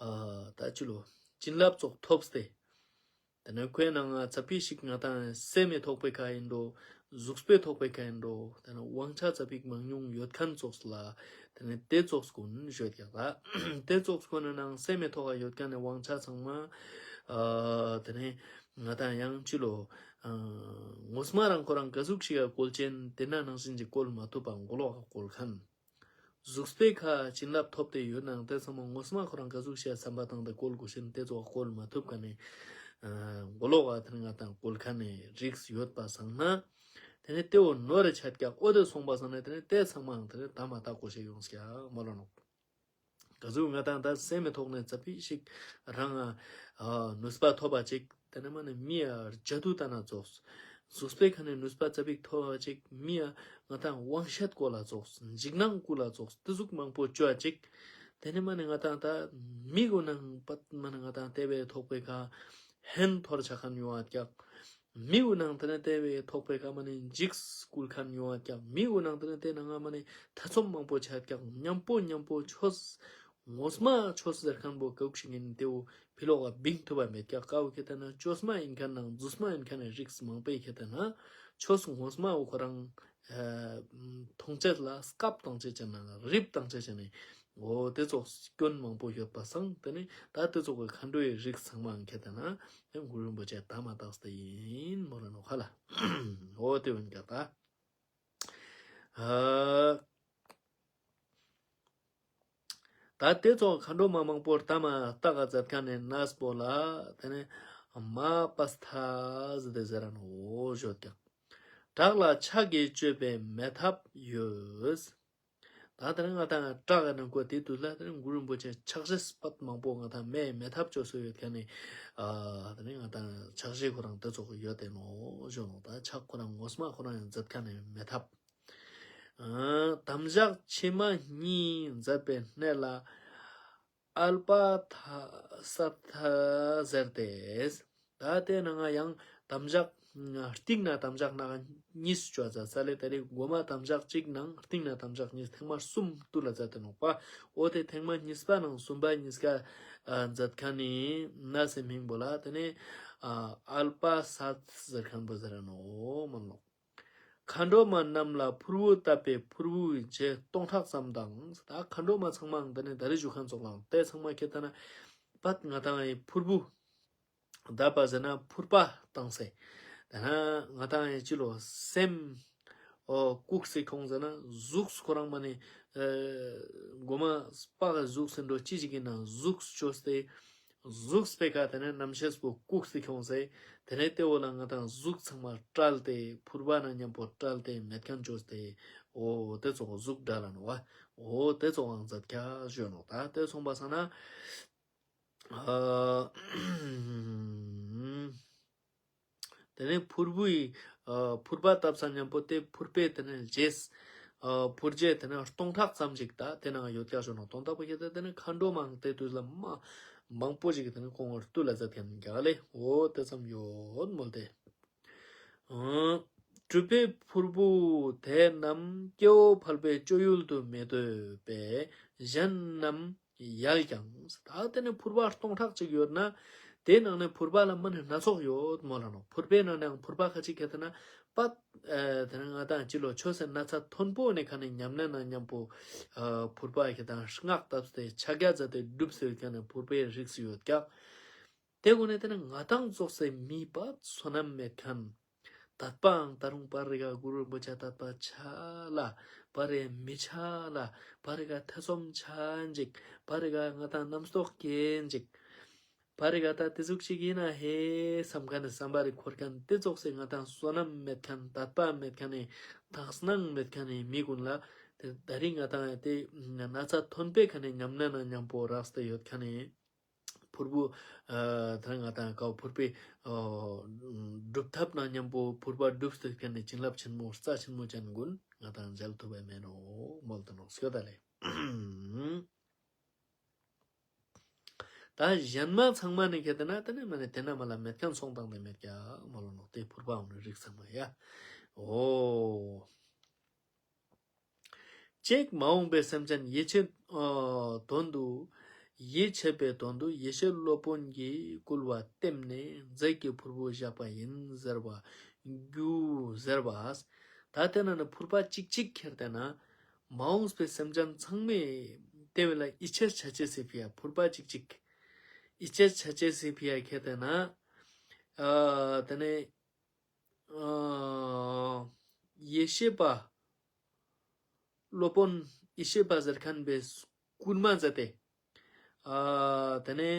ཨ་ད་ཅི་ལོ་བྱིན་རླབས་ཚོགས་ཐོབ་སྟེ། དེ་ནས་ཁོའི་ནང་ང་ཙ་པིག་ཞིག་ང་ཏང་སེམས་མི་ཐོག་པའི་ཁ་ཡིན་འགྲོ། གཟུགས་པོའི་ཐོག་པའི་ཁ་ཡིན་འགྲོ། དེ་ནས་དབང་ཆ་ཙ་པིག་མང་ཉུང་ཡོད་མཁན་ཚོགས་ལ། དེ་ནས་དེ་ཚོགས་ཀུན་བརྗོད་ཀྱང་ལ། དེ་ཚོགས་ཀུན་ནི་ནང་སེམས་མི་ཐོག་ཡོད་མཁན་ནི་དབང་ཆ་ཚང་མ། ཨ་དེ་ནས་ང་ཏང་ཡང་ཅི་ལོ། ཨ་ངོ་མ་རང་ཁོ་རང་ག་ཟུག་ཞིག་ག་བཀོལ་ཅན་དེ་ན་ནང་བཞིན་གྱི་བཀོལ་མ་ཐུབ་པ་མགོ་ལོག་ག་བཀོལ་མཁན། གཟུགས་པོའི་ཁ་བྱིན་རླབས་ཐོབ་སྟེ་ཡོད་ནའང་དེ་ཚང་མ་ངོ་མ་ཁོ་རང་ག་ཟུག་བཤད་བསམ་པ་བཏང་སྟེ་བཀོལ་དགོས་ཤེས་དེ་ཚོ་བཀོལ་མ་ཐུབ་ག་ནས། ཨ་མགོ་ལོག་ག་དེ་ང་ཏང་བཀོལ་མཁན་ནི་རིགས་ཡོད་པ་སང་ན། དེ་ནས་དེ་འོ་ནོར་རེ་ཆད་ཀྱག་འོ་དེ་སོང་པ་སང་ན་དེ་ནས་དེ་ཚང་མའང་དེ་ནས་ད་མ་བཏགས་དགོས་ཤེས་ཡོང་ཀྱག་མ་ལོ་ནོ། ག་ཟུག་ང་ཏང་ད་སེམས་མི་ཐོག་ནས་ཙ་པིག་ཞིག་རང་ཨ་ནུས་པ་ཐོབ་པ་ཅིག་དེ་ནས་མ་ནས་མི་ཡ་ཇ་དུ་ལྟ་ན་ཙོགས། གཟུགས་པོའི་ཁ་ནས་ནུས་པ་ཙ་པིག་ཐོབ་པ་ཅིག་མི་ཡ་ང་ཏང་དབང་ཤེད་སྐོར་ལ་ཙོགས། འཇིགས་སྣང་སྐུལ་ལ་ཙོགས། དེ་ཟུག་མང་པོ་བཅོ་བ་ཅིག་དེ་ནས་མ་ནས་ང་ཏང་ད་མི་གུན་ནང་པད་མ་ནས་ང་ཏང་དེ་བས་ཐོག་པའི་ཁ་ཧན་ཐོར་ཆ་མཁན་ཡོང་བ་ཀྱག་མི་འུ་ནང་དེ་ནས་དེ་བས་ཐོག་པའི་ཀ་མ་ནས་འཇིགས་སྐུལ་མཁན་ཡོང་བ་ཀྱག་མི་འུ་ནང་དེ་ནས་དེ་ནང་ང་མ་ནས་ཐེ་ཚོམ་མང་པོ་ཆགས་ཀྱག་མཉམ་པོ་མཉམ་པོ་ཆོས་ངོ་མ་ཆོས་ཟེར་མཁན་པོ་ག་ཟུག་ཞིག་ཡིན་དེ་འུ་ཕི་ལོག་ག་བིང་ཐུབ་པ་མེད་ཀྱག་ཀ་འུ་ཁེ་ཏེ་ན་བཅོས་མ་ཡིན་མཁན་ནང་རྫུས་མ་ཡིན་མཁན་ནི་རིགས་མང་པོའི་ཁེ་ཏེ་ན་ཆོས་ངོ་མ་འུ་ཁོ་རང་མཐོང་ཆེད་ལ་སྐབས་དང་ཆེད་ཅན་ན་རིབ་དང་ཆེད་ཅན་ནི། འོ་དེ་ཚོ་སྐྱོན་མང་པོ་ཡོད་པ་སང་དེ་ནི་ད་དེ་ཚོ་གི་མཁའ་འགྲོའི་རིགས་ཚང་མ་ཁྱེད་ལྟ་ན་དེ་གུ་རུ་རིན་པོ་ཆེ་ད་མ་བཏགས་ཏེ་ཡིན་མོ་ར་ནོ་ཁ་ལ། འོ་དེ་འོན་ཀྱང་ད། ཨ་ད་དེ་ཚོ་མཁའ་འགྲོ་མ་མང་པོར་ད་མ་བཏགས་མཛད་མཁན་ནི་གནས་པོ་ལ་དེ་ནི་མ་པ་སྟ་ཟེར་ཏེ་ཟེར་ར་ནོ་བརྗོད་ཀྱང་། བྲག་ལ་ཕྱག་གིས་བཅོས་པའི་མེ་ཐབ་ཡོད། ད་དེ་ནི་ང་ཏང་བྲག་གི་ནང་ཁོ་དེ་དུས་ལ་དེ་ནི་གུ་རུ་རིན་པོ་ཆེ་ཕྱག་བཞེས་པད་མང་པོ་ང་ཏང་མེ་མེ་ཐབ་བཅོས་སུ་ཡོད་མཁན་ནི། ཨ་དེ་ནི་ང་ཏང་ཕྱག་བཞེས་ཁོ་རང་དེ་ཚོ་ཡོད་དེ་ནོ་བརྗོད་ནོ། ད་ཕྱག་ཁོ་རང་ངོ་མ་ཁོ་རང་ཡང་མཛད་མཁན་ནི་མེ་ཐབ། ཨ་དམ་བཞག་ཕྱི་མ་གཉིས་མཛད་པའི་གནས་ལ། ཨལ་པ་ཐ་ས་ཐ་ཟེར་ཏེ། ད་དེ་ནང་ང་ཡང་དམ་བཞག་སྟེང་ན་དམ་བཞག་ནང་གཉིས་བཅོ་ས་ས་ལེ་ད་རེ་མགོ་མ་དམ་བཞག་གཅིག་ནང་སྟེང་ན་དམ་བཞག་གཉིས་ཐེངས་མ་གསུམ་དུ་ལ་མཛད་དེ་ནོག་པ། འོ་དེ་ཐེངས་མ་གཉིས་པ་ནང་གསུམ་པ་གཉིས་ཀ་མཛད་མཁན་ནི་ན་སེ་མིང་པོ་ལ་དེ་ནི་ཨལ་པ་ས་ཟེར་མཁན་པོ་ཟེར་ར་ནོ་མ་ལོག་མཁའ་འགྲོ་མ་རྣམས་ལ་ཕུར་བུ་བཏབ་པའི་ཕུར་བུའི་རྗེས་སྟོང་ཕྲག་ཙམ་དང་། ད་མཁའ་འགྲོ་མ་ཚང་མའང་འདི་ནི་ད་རེས་བཞུགས་མཁན་ཚོགས་ལའང་དེ་ཚང་མ་ཁྱེད་ལྟ་ན་པད་ང་ཏང་ཡི་ཕུར་བུ་བཏབ་པ་ཟེར་ན་ཕུར་པ་བཏང་སེ། ད་ན་ང་ཏང་ཡི་ཅི་ལོ་སེམས་ཨོ་བཀུག་སེ་ཁོང་ཟེར་ན་གཟུགས་ཁོ་རང་མ་ནི་མགོ་མ་པགས་གཟུགས་ཟེར་འགྲོ་ཅི་ཞིག་ཡིན་ན་གཟུགས་བཅོས་ཏེ། གཟུགས་པའི་ཁ་དེ་ནས་རྣམ་ཤེས་པོ་བཀུག་སྟེ་ཁྱོངས་སེ། དེ་ནས་དེ་འོག་ལ་ང་ཏང་གཟུགས་ཚང་མ་བཀྲལ་ཏེ་ཕུར་པ་ན་མཉམ་པོ་བཀྲལ་ཏེ་མེད་མཁན་བཅོས་ཏེ། འོ་དེ་ཚོ་གཟུགས་འདྲ་ལ་ནོ་བ། འོ་དེ་ཚོའང་མཛད་ཀྱག་ཞུ་ནོ། ད་དེ་སོང་པ་སང་ན། ཨ། དེ་ནས་ཕུར་བུའི་ཨ་ཕུར་པ་བཏབ་ས་མཉམ་པོ་དེ་ཕུར་པའི་དེ་ནས་རྗེས་ཨ་ཕུར་རྗེས་དེ་ནས་སྟོང་ཕྲག་ཙམ་ཞིག་ད་དེ་ནང་ཡོད་ཀྱག་ཞུ་ནོ། དོན་དག་པོ་ཁྱེད་ད་དེ་ནས་མཁའ་འགྲོ་མའང་དེ་དུས་ལ་མ་མང་པོ་ཞིག་དེ་ནས་ཁོང་བར་བཏུལ་ལ་མཛད་མཁན་ཀྱག་ལེ། འོ་དེ་ཙམ་ཡོད་མོལ་ཏེ། ཨ་གྲུབ་པའི་ཕུར་བུ་དེ་རྣམས་སྐྱེ་བོ་ཕལ་པའི་སྤྱོད་ཡུལ་དུ་མི་འདོད་པས་གཞན་རྣམས་ཡལ་ཀྱང་། ད་དེ་ནས་ཕུར་པ་སྟོང་ཕྲག་ཅིག་ཡོད་ན། དེའི་ནང་ནས་ཕུར་པ་ལ་མ་ནི་སྣ་ཚོགས་ཡོད་མོ་ལ་ནོ། ཕུར་པའི་ནང་ནའང་ཕུར་པ་ཁ་ཅིག་ཁྱེད་ལྟ་ན་པད། ཨ་དེ་ནས་ང་ཏང་ཅི་ལོ་ཆོས་སེ་ན་ཚ་མཐོན་པོ་ནས་ཁ་ནས་ཉམས་ལེན་ན་མཉམ་པོ་ཨ་ཕུར་པ་ཁྱེད་ལྟ་ན་སྔགས་བཏབ་སྟེ་ཕྱག་རྒྱ་མཛད་དེ་སྒྲུབ་སེ་ཡོད་མཁན་ནི་ཕུར་པའི་རིགས་སུ་ཡོད་ཀྱག། དེ་གུན་ནས་དེ་ནས་ང་ཏང་ཙོགས་སེ་མི་པ་བསོད་ནམས་མེད་མཁན། དད་པའང་ད་རུང་པར་རི་ག་གུ་རུ་རིན་པོ་ཆེ་དད་པ་ཆ་ལ། པར་རི་མི་ཆ་ལ། པར་རི་ག་ཐེ་ཚོམ་ཆ་འཇིག། པར་རི་ག་ང་ཏང་རྣམ་རྟོག་སྐྱེ་འཇིག། པར་རི་ག་ད་དེ་ཟུག་ཅིག་ཡིན་ན་ཧེ་བསམ་མཁན་ནི་བསམ་པ་རི་འཁོར་མཁན་དེ་ཙོགས་སེ་ང་ཏང་བསོད་ནམས་མེད་མཁན་དད་པ་མེད་མཁན་ནི་དག་སྣང་མེད་མཁན་ནི་མི་གུན་ལ་དེ་ད་རིང་ང་ཏང་ཡ་དེ་ན་ཚ་མཐོན་པོའི་ཁ་ནས་ཉམས་ལེན་ན་མཉམ་པོ་རགས་ཏེ་ཡོད་མཁན་ནི། ཕུར་བུ་ཨ་དེ་ང་དང་ཀའོ་ཕུར་པའི་ཨ་སྒྲུབ་ཐབས་ནང་མཉམ་པོ་ཕུར་པ་སྒྲུབ་སྟེ་ཁན་ནི་བྱིན་རླབས་ཆེན་མོ་རྩ་ཆེན་མོ་ཅན་ཀུན་ང་དང་མཇལ་ཐུབ་པ་མེད་ནོ་མོལ་ཏེ་ནོ་སྐྱོ་ད་ལེ། ད་གཞན་མ་ཚང་མ་ནི་ཁེ་ཏེ་ན་ཏེ་ནི་མ་ནི་ཏེ་ན་མ་ལ་མེད་ཁན་སོང་དང་ཏེ་མེད་ཀྱག་མ་ལོ་ནོ་ཏེ་ཕུར་པའང་ནི་རིགས་ཚང་མ་ཡ། ཨོ། ཅེག་མ་འོངས་པའི་སེམས་ཅན་ཡིད་ཆེས་ཨ་དོན་དུ་ཡིད་ཆེས་པའི་དོན་དུ་ཡེ་ཤེས་སློབ་དཔོན་གྱིས་བསྐུལ་བ་བསྟིམས་ནས་རྫས་ཀྱི་ཕུར་བུ་བཞག་པ་ཡིན་ཟེར་བ་རྒྱུ་ཟེར་བ། ད་ཏེ་ན་ནི་ཕུར་པ་ཅིག་ཅིག་ཁྱེར་ཏེ་ན། མ་འོངས་པའི་སེམས་ཅན་ཚང་མས་ཏེ་བོ་ལ་ཡིད་ཆེས་ཆ་ཅེས་སི་ཕི་ཡ་ཕུར་པ་ཅིག་ཅིག་ཡིད་ཆེས་ཆ་ཅེས་སི་ཕི་ཡ་ཁྱེར་ཏེ་ན། ཨ་ཏེ་ནེ་ཨ་ཡེ་ཤེས་པ་སློབ་དཔོན་ཡེ་ཤེས་པ་ཟེར་ཁན་པོའི་སྐུལ་མ་མཛད་དེ། ཨ་ཏེ་ནེ།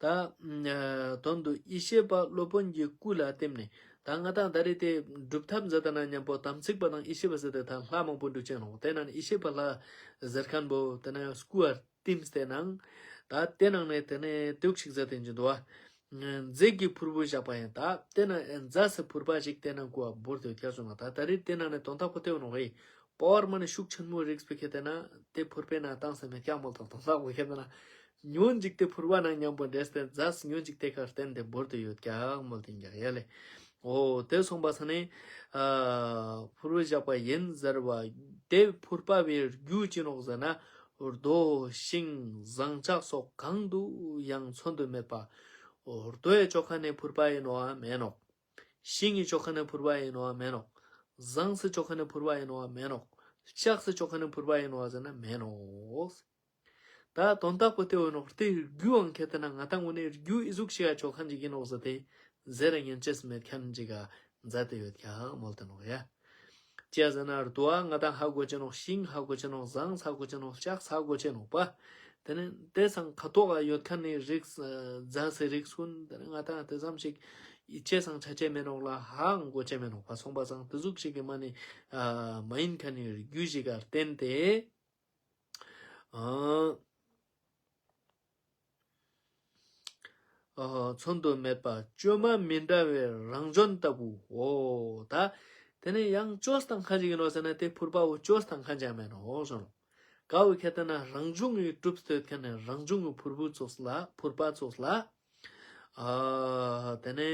ད་ཨ་དོན་དུ་ཡེ་ཤེས་པ་སློབ་དཔོན་གྱི་སྐུ་ལ་བསྟིམས་ནས། ད་ང་དང་ད་རེས་ཏེ་སྒྲུབ་ཐབས་མཛད་ད་ན་མཉམ་པོ་དམ་ཚིག་པ་དང་ཡེ་ཤེས་པ་ཟེར་ཏེ་ད་ལྷ་མང་པོ་འདུ་ཅན་ནོ། ཏེ་ནང་ནས་ཡེ་ཤེས་པ་ལྷ་ཟེར་ཁན་པོ་ཏེ་ན་སྐུ་ཨར་བསྟིམས་ཏེ་ནང་། ད་ཏེ་ནང་ནས་ཏེ་ནེ་ཏེ་ཟུག་ཅིག་མཛད་དེ་འཇུ་འདུག་བ། རྫས་ཀྱི་ཕུར་བུ་བཞག་པ་ཡིན། ད་ཏེ་ན་རྫས་སི་ཕུར་པ་ཞིག་ཏེ་ན་ཀོ་བོར་ཏེ་ཁྱེར་སོང་ན། ད་ད་རེས་ཏེ་ནང་ནས་དོན་དག་པོ་ཏེ་ནོ་ཧེ། པ་ཝར་མ་ནི་ཤུགས་ཆེན་མོ་རིགས་པོ་ཁྱེར་ཏེ་ན་ཏེ་ཕུར་པའི་ནང་བཏང་ས་མེད་ཀྱག་མོལ་དང་དོན་དག་པོ་ཁྱེར་ཏེ་ན། ཉོན་ཅིག་ཏེ་ཕུར་པ་ནང་མཉམ་པོ་འདྲེས་ཏེ་རྫས་ཉོན་ཅིག་ཏེ་ཁར་བརྟེན་ཏེ་བོར་ཏེ་ཡོད་ཀྱག་མོལ་ཏེ་ཡིན་ཀྱག་ཡ་ལེ། ཨོ་ཏེ་སོང་པ་ས་ནི་ཨ་ཕུར་བུ་བཞག་པ་ཡིན་ཟེར་བ། ཏེ་ཕུར་པ་བའི་རྒྱུ་ཅི་ནོག་ཟེར་ན། རྡོ་ཤིང་ཟངས་ལྕགས་སོགས་གང་དུ་ཡང་མཚོན་དུ་མེད་པ། རྡོའི་ཅོ་ཁ་ནི་ཕུར་པ་ཡིན་ནོ་མེན་ནོག་ཤིང་གི་ཅོ་ཁ་ནི་ཕུར་པ་ཡིན་ནོ་མེན་ནོག་ཟངས་སི་ཅོ་ཁ་ནི་ཕུར་པ་ཡིན་ནོ་མེན་ནོག་ལྕགས་སི་ཅོ་ཁ་ནི་ཕུར་པ་ཡིན་ནོ་ཟེར་ན་མེན་ནོག་ད་དོན་དག་པོ་ཏེ་བོ་ནོག་ཏེ་རྒྱུའང་ཁྱེར་ཏེ་ན་ང་དང་ངོ་ནས་རྒྱུ་ཨི་ཟུག་ཤིག་ག་ཅོ་ཁན་ཅིག་ཡིན་ནོག་ཟེར་ཏེ་ཟེར་ར་ཉན་ཅེས་མེད་ཁན་ཅིག་ག་མཛད་དེ་ཡོད་ཀྱག་མོལ་ཏེ་ནོག་ཡ། ཅི་ཟེར་ན་རྡོ་ཨ་ང་དང་ཧ་གོ་ཅེ་ནོག་ཤིང་ཧ་གོ་ཅེ་ནོག་ཟངས་ཧ་གོ་ཅེ་ནོག་ལྕགས་ཧ་གོ་ཅེ་ནོག་པ། ཏེ་ནེ་ཏེ་སང་ཁ་ཐོག་ག་ཡོད་ཁན་ནི་རིགས་ཨ་རྫས་སི་རིགས་ཀུན་ཏེ་ནེ་ང་དང་ཏེ་ཙམ་ཞིག་ཡིད་ཆེས་སང་ཆ་ཅེས་མེད་ནོག་ལ་ཧའང་གོ་ཅེས་མེད་ནོག་པ། སོང་པ་སང་ཏེ་ཟུག་ཞིག་གི་མ་ནི་ཨ་མ་ཡིན་ཁན་ནི་རྒྱུ་ཞིག་ག་བརྟེན་ཏེ། ཨ་ཨ་མཚོན་དུ་མེད་པ་བཅོས་མ་མི་འདྲ་བའི་རང་བྱོན་ལྟ་བུའོ། ད་ཏེ་ནེ་ཡང་བཅོས་བཏང་ཁན་ཅིག་ཡིན་ནོ་ཟེར་ན་ཏེ་ཕུར་པ་བོ་བཅོས་བཏང་ཁན་ཅིག་མེན་ནོ་ཟེར་ནོ། ཀ་བོ་ཁྱེར་ཏེ་ན་རང་བྱུང་གི་གྲུབ་སྟེ་ཡོད་ཁན་ནི་རང་བྱུང་གི་ཕུར་བུ་ཙོགས་ལ་ཕུར་པ་ཙོགས་ལ། ཨ་ཏེ་ནེ་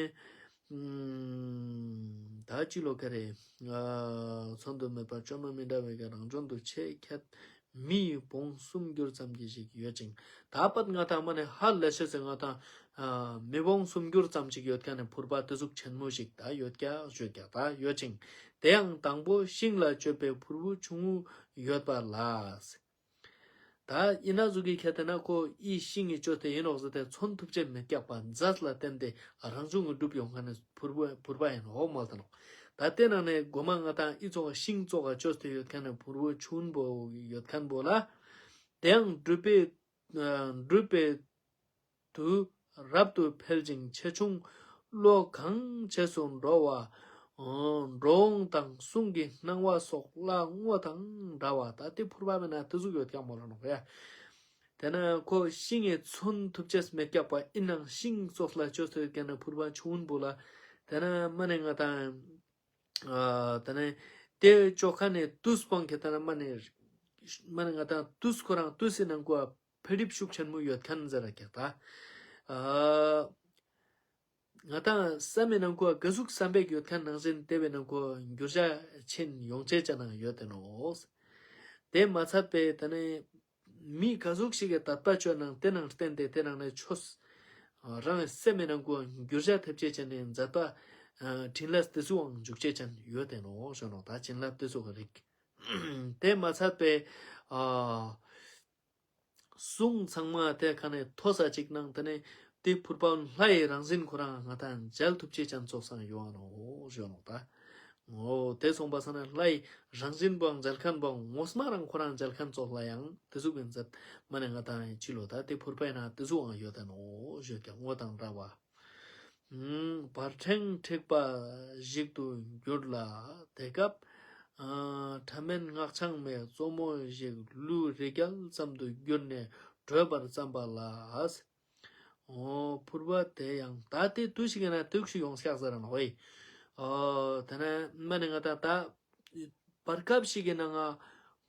ཨམ་ད་ཅི་ལོ་ཀ་རེ། ཨ་མཚོན་དུ་མེད་པ་བཅོས་མ་མི་འདྲ་བའི་ག་རང་བྱོན་དུ་ཆེས་ཁྱད་མི་ཡི་བོངས་སུམ་འགྱུར་ཙམ་གྱི་ཞིག་ཡོད་ཅིང་། ད་པད་ང་དང་མ་ནི་ཧ་ལས་ཤེས་སེ་ང་དང་ཨ་མི་བོངས་སུམ་འགྱུར་ཙམ་ཅིག་ཡོད་ཁན་ནི་ཕུར་པ་ཏེ་ཟུག་ཆེན་མོ་ཞིག་ད་ཡོད་ཀྱག་ཡོད་ཀྱག་ད་ཡོད་ཅིང་། དེ་ཡང་དང་པོ་ཤིང་ལ་བཅོས་པའི་ཕུར་བུ་ཆུང་ངུ་ཡོད་པ་ལ། ད་ཡིན་ན་ཟུག་གི་ཁྱེར་ཏེ་ན་ཁོ་ཨི་ཤིང་གི་ཅོ་ཏེ་ཡིན་ནོག་ཟེར་ཏེ་མཚོན་ཐུབ་ཅེས་མེད་ཀྱག་པ། རྫས་ལ་བརྟེན་ཏེ་རང་བྱུང་གི་གྲུབ་ཡོང་ཁན་ནི་ཕུར་བུ་ཕུར་པ་ཡིན་ནོག་མོལ་ཏེ་ནོག་ད་ཏེ་ནང་ནས་གོ་མ་ང་དང་ཨི་ཙོགས་ཤིང་ཙོགས་ག་ཅོས་ཏེ་ཡོད་ཁན་ནི་ཕུར་བུ་ཆུན་པོ་ཡོད་ཁན་པོ་ལ། དེའང་སྒྲུབ་པའི་ཨ་སྒྲུབ་པའི་དུས་རབ་ཏུ་འཕེལ་ཅིང་ཆེ་ཆུང་བློ་གང་ཆེས་སུ་འགྲོ་བ། འགྲོ་འོང་དང་གསུང་གི་སྣང་བ་སོགས་ལ་སྔོ་དང་འདྲ་བ། ད་ཏེ་ཕུར་པ་མེན་ན་ཏེ་ཟུག་ཡོད་ཀྱག་མོལ་ལ་ནོག་ཡ། ཏེ་ན་ཁོ་ཤིང་ངི་མཚོན་ཐུབ་ཅེས་མེད་ཀྱག་པ། ཨིན་ནའང་ཤིང་ཙོགས་ལ་ཅོས་ཏེ་ཡོད་ཁན་ནི་ཕུར་པ་ཆུན་པོ་ལ། ཏེ་ན་མ་ནེ་ང་དང་ཨ་ཏེ་ནེ་ཏེ་ཅོ་ཁན་ནི་ཏུས་སྤང་ཁྱེར་ཏེ་ན་མ་ནེ་མ་ནེ་ང་དང་ཏུས་ཁོ་རང་ཏུས་སི་ནང་ཀོ་འཕེལ་འགྲིབ་ཤུགས་ཆེན་མོ་ཡོད་ཁན་ཟེར་ར་ཀྱག་ད། ཨ་ང་དང་བསམ་མི་ནང་ཀོ་ག་ཟུག་བསམ་པའི་ཡོད་ཁན་ནང་བཞིན་ཏེ་བོའི་ནང་ཀོ་འགྱུར་བ་ཕྱིན་ཡོང་ཅེས་ཅན་ནང་ཡོད་དེ་ནོག་ཏེ་མ་ཚད་པའི་ཏེ་ནེ་མི་ག་ཟུག་ཞིག་གི་དད་པ་ཅོ་ནང་ཏེ་ནང་བརྟེན་ཏེ་ཏེ་ནང་ནས་ཆོས་རང་སེམས་མི་ནང་ཀོ་འགྱུར་བ་ཐེབས་ཅེས་ཅན་ནི་མཛད་པ་ཨ་ཕྲིན་ལས་ཏེ་ཟུག་འང་འཇུག་ཅེས་ཅན་ཡོད་དེ་ནོག་ཞུ་ནོག་ད་བྱིན་རླབས་ཏེ་ཟུག་གི་རིགས། ཏེ་མ་ཚད་པའི་ཨ་གསུང་ཚང་མ་ཏེ་ཁ་ནས་མཐོ་ས་ཅིག་ནང་ཏེ་ནེ་ཏེ་ཕུར་པ་ལྷ་ཡི་རང་བཞིན་ཁོ་རང་ང་དང་མཇལ་ཐུབ་ཅེས་ཅན་ཙོགས་སང་ཡོང་ང་ནོག་ཞུ་ནོག་ད། འོ་ཏེ་སོང་པ་སང་ན་ལྷ་ཡི་རང་བཞིན་པོའང་མཇལ་ཁན་པོའང་ངོ་མ་རང་ཁོ་རང་མཇལ་ཁན་ཙོགས་ལ་ཡང་ཏེ་ཟུག་གི་མཛད་མ་ནེ་ང་དང་ཡི་ཅི་ལོ་ད་ཏེ་ཕུར་པའི་ནང་ཏེ་ཟུག་འང་ཡོད་དེ་ནོག་ཞུ་ཀྱག་སྔོ་དང་འདྲ་བ། བར་ཕྲེང་འཁྲིགས་པ་ཞིག་ཏུ་གྱུར་ལ། དེ་སྐབས་ ཨ། ཕྲ་མེན་སྔགས་འཆང་མས། གཙོ་མོ་ཞིག་ལུས་རིགས་རྒྱལ་ཙམ་དུ་གྱུར་ནས་བྲོས་པར་བརྩམས་པ་ལ། ཨོ། ཕུར་པ་དེ་ཡང་། ད་དེ་དུས་ཤིག་ཡིན་ན་དུས་ཤིག་ཡོང་སྐྱག་ཟེར་ན་ཧོས། ཨོ། དེ་ནས་མ་ནི་ང་ད་ད་བར་སྐབས་ཤིག་གི་ནང་ང་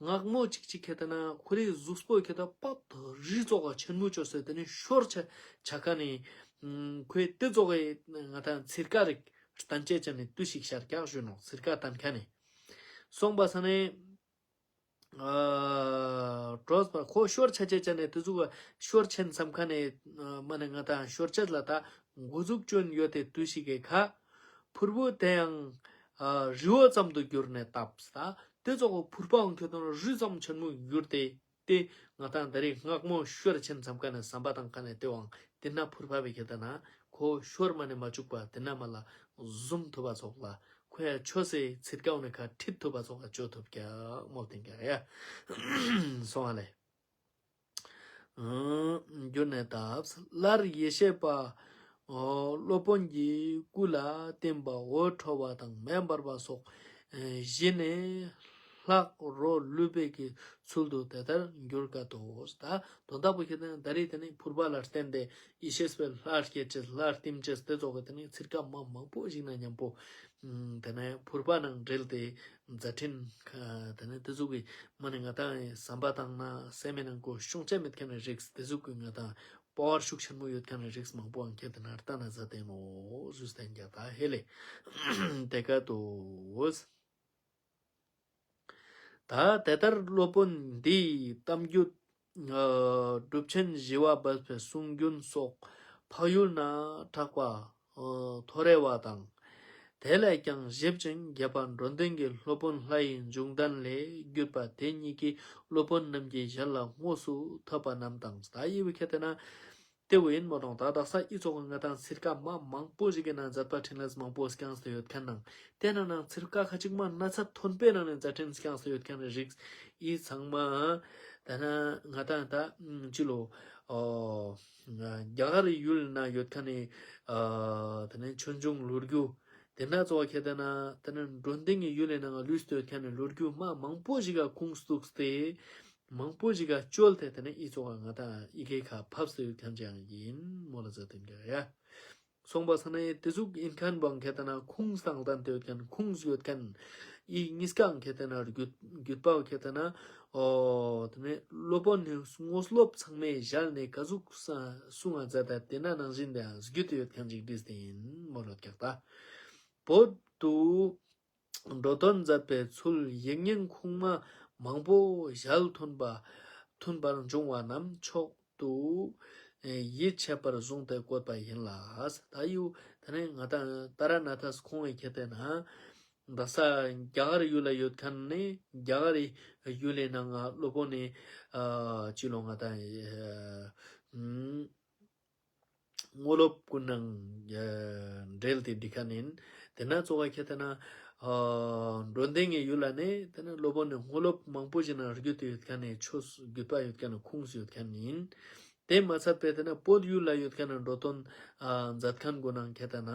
སྔགས་མོ་གཅིག་གཅིག་ཁེ་ད་ན་ཁོ་རའི་གཟུགས་པོ་ཁེ་ད་པགས་རི་ཙོག་ག་ཆེན་མོ་བཅོས་སོ། དེ་ནི་ཤོར་ཆ་ཆ་ཁ་ནི་ཁོའི་དེ་ཙོག་གི་ང་ད་ཚིར་ཀ་རིགས་བསྟན་བཅས་ཅན་ནི་དུས་ཤིག་ཤར་སྐྱག་ཞུ་ནོ། ཚིར་ཀ་བསྟན་ཁ་ནི་སོང་པ་ས་ནི། ཨ། གྲོགས་པ་ཁོ་ཤོར་ཆ་ཆ་ཆ་ནས་དེ་ཟུག་ཤོར་ཆེན་བསམ་ཁ་ནས་མ་ནས་ང་དང་ཤོར་ཆ་ལ་ད་འགོ་འཛུགས་བཅོན་ཡོད་དེ་དུས་ཤིག་གི་ཁ། ཕུར་བུ་དེ་ཡང་ཨ་རི་བོ་ཙམ་དུ་གྱུར་ནས་བཏབ་ས། དེ་ཙོག་གོ་ཕུར་པའང་ཁྱོད་དང་རི་ཙམ་ཆེན་མོ་གྱུར་ཏེ་དེ་ང་དང་ད་རེས་སྔགས་མོ་ཤོར་ཆེན་བསམ་ཁ་ནས་བསམ་པ་དང་ཁ་ནས་དེ་བང་དེ་ན་ཕུར་པ་བའི་ཁྱེད་ད་ན་ཁོ་ཤོར་མ་ནས་མ་བཅུག་པ་དེ་ན་མ་ལ་ཟུམ་ཐུབ་པ་ཙོག་ལ། ཁོ་ཡ་ཆོས་སེ་ཚིར་ཀའོ་ནི་ཁ་ཁྲིད་ཐུབ་པ་ཙོག་ཁ་ཆོ་ཐུབ་ཀྱག་མོ་བསྟན་ཀྱག་ཡ། སོང་བ་ལེ། གྱུར་ནས་བཏབ། སླར་ཡེ་ཤེས་པ། སློབ་དཔོན་གྱི་སྐུ་ལ་བརྟེན་པ་འོད་འཕྲོ་བ་དང་མེ་འབར་བ་སོགས་བཞི་ནས་ལྷག་རོ་ལུས་པའི་གི་ཚུལ་དུ་དེ་ལྟར་འགྱུར་དཀའ་ཏོ། ད་དོན་དག་པོ་ཁྱེད་ད་རེས་དེ་ནི་ཕུར་པ་ལ་བརྟེན་ཏེ་ཡེ་ཤེས་པའི་ལྷ་སྐྱེ་ཅེས་ལྷ་བསྟིམ་ཅེས་དེ་ཙོག་གི་དེ་ནི་ཚིར་ཀ་མ་མང་པོ་ཞིག་ན་མཉམ་པོ། དེ་ནས་ཕུར་པ་ནང་འབྲེལ་ཏེ་མཛད་འཕྲིན་ཁ་དེ་ནས་དེ་ཟུག་གི་མ་ནི་ང་དང་བསམ་པ་དང་ན་སེམས་མེད་ནང་གོ་ཤུགས་ཆེ་མེད་མཁན་ནི་རིགས་དེ་ཟུག་གི་ང་དང་པ་ཝར་ཤུགས་ཆེན་མོ་ཡོད་མཁན་ནི་རིགས་མང་པོའང་ཁྱེད་དེ་ན་ལྟ་ན་ཟ་དེ་ནོ་ཟུས་བསྟན་རྒྱ་ད་ཧེ་ལེ། དེ་ཀ་ཏོ། ད་དེ་ལྟར་སློབ་དཔོན་འདིའི་གཏམ་རྒྱུད་སྒྲུབ་ཆེན་ཞི་བ་སྦས་པའི་གསུང་རྒྱུན་སོགས་འཕགས་ཡུལ་ན་གྲགས་པ་ཐོ་རེ་བ་དང་། དེ་ལས་ཀྱང་ཞིབ་ཅིང་རྒྱས་པ་འགྲོ་ལྡན་གྱི་སློབ་དཔོན་ལྷ་ཡི་འབྱུང་ལྡན་ལས་བརྒྱུད་པ་དེ་ཉིད་ཀྱི་སློབ་དཔོན་རྣམས་ཀྱི་ཞལ་ལ་དངོས་སུ་ཐོས་པ་རྣམས་དང་། ད་ཡི་བི་ཁེ་ཏེ་ན། ཏེ་བོ་ཡིན་མོ་དང་ད་དག་ས་ཨི་ཙོག་གི་ང་དང་ཚིར་ཀ་མ་མང་པོ་ཞིག་གི་ནང་མཛད་པ་འཕྲིན་ལས་མང་པོ་བསྐྱངས་ཏེ་ཡོད་མཁན་ནང་དེ་ནང་ནང་ཚིར་ཀ་ཁ་ཅིག་མ་སྣ་ཚ་མཐོན་པོའི་ནང་ནས་མཛད་འཕྲིན་བསྐྱངས་ཏེ་ཡོད་མཁན་རིགས་ཨི་ཚང་མ་ད་ན་ང་དང་ད་ཅི་ལོ་རྒྱ་གར་ཡུལ་ན་ཡོད་མཁན་ནི་ད་ནི་ཆོས་འབྱུང་ལོ་རྒྱུས་དེ་ན་ཙོག་ཁྱེད་ད་ན་ད་ནི་འགྲོ་ལྡན་གྱི་ཡུལ་ལས་ནང་ལུས་ཏེ་ཡོད་མཁན་ནི་ལོ་རྒྱུས་མ་མང་པོ་ཞིག་ག་ཁུངས་གཏུགས་ཏེ། མང་པོ་ཞིག་ག་བཅོལ་ཏེ་དེ་ནས་ཨི་ཙོག་ག་ང་དང་ཨི་ཀའི་ཁ་ཕབ་སྟེ་ཡོད་མཁན་ཅིག་ཡང་ཡིན་མོ་ལ་ཟེར་དེ་འདྲ་ཡ། སོང་པ་ས་ནས་དེ་ཟུག་ཡིན་མཁན་བང་ཁེ་ཏེ་ན་ཁུངས་དང་ལྡན་ཏེ་ཡོད་མཁན་ཁུངས་ཡོད་མཁན་ཨི་གཉིས་ཀའང་ཁེ་ཏེ་ན་རྒྱུད་རྒྱུད་པ་ཁེ་ཏེ་ན་ཨོ་དེ་ནས་སློབ་དཔོན་ནས་དངོས་སློབ་ཚང་མའི་ཞལ་ནས་ག་ཟུག་གསུང་ང་མཛད་ད་དེ་ན་ནང་བཞིན་དེ་ཡང་རྒྱུད་དུ་ཡོད་མཁན་ཅིག་བྲིས་ཏེ་ཡིན་མོ་ལ་ཀྱག་ད། བོད་དུ། འགྲོ་དོན་མཛད་པའི་ཚུལ་ཡིག་རྙིང་ཁུངས་མ་མང་པོ་ཞལ་མཐུན་པ་མཐུན་པར་འབྱུང་བ་རྣམས་མཆོག་ཏུ་ཡིད་ཆེས་པར་བཟུང་སྟེ་བཀོད་པ་ཡིན་ལ། ད་ཡུ་ད་ནི་ང་དང་ཏཱ་ར་ནཱ་ཐས་ཁོང་བའི་ཁྱེད་དེ་ན་ད་ས་རྒྱ་གར་ཡུལ་ལ་ཡོད་མཁན་ནི་རྒྱ་གར་ཡུལ་ལས་ནང་ང་སློབ་དཔོན་ནི་ཅི་ལོ་ང་དང་། དངོས་སློབ་ཀུན་ནང་འབྲེལ་ཏེ་འདི་ཁ་ནིན། དེ་ན་གཙོ་བ་ཁྱེད་ད་ན་འགྲོ་ལྡན་གྱི་ཡུལ་ལ་ནི་དེ་ན་སློབ་དཔོན་ནི་དངོས་སློབ་མང་པོ་ཞིག་ནང་རྒྱུད་དུ་ཡོད་མཁན་ནི་ཆོས་རྒྱུད་པ་ཡོད་མཁན་ནི་ཁུངས་སུ་ཡོད་མཁན་ཡིན། དེ་མ་ཚད་པའི་དེ་ན་བོད་ཡུལ་ལ་ཡོད་མཁན་ནི་འགྲོ་དོན་མཛད་མཁན་ཀུན་ནང་ཁྱེད་ད་ན་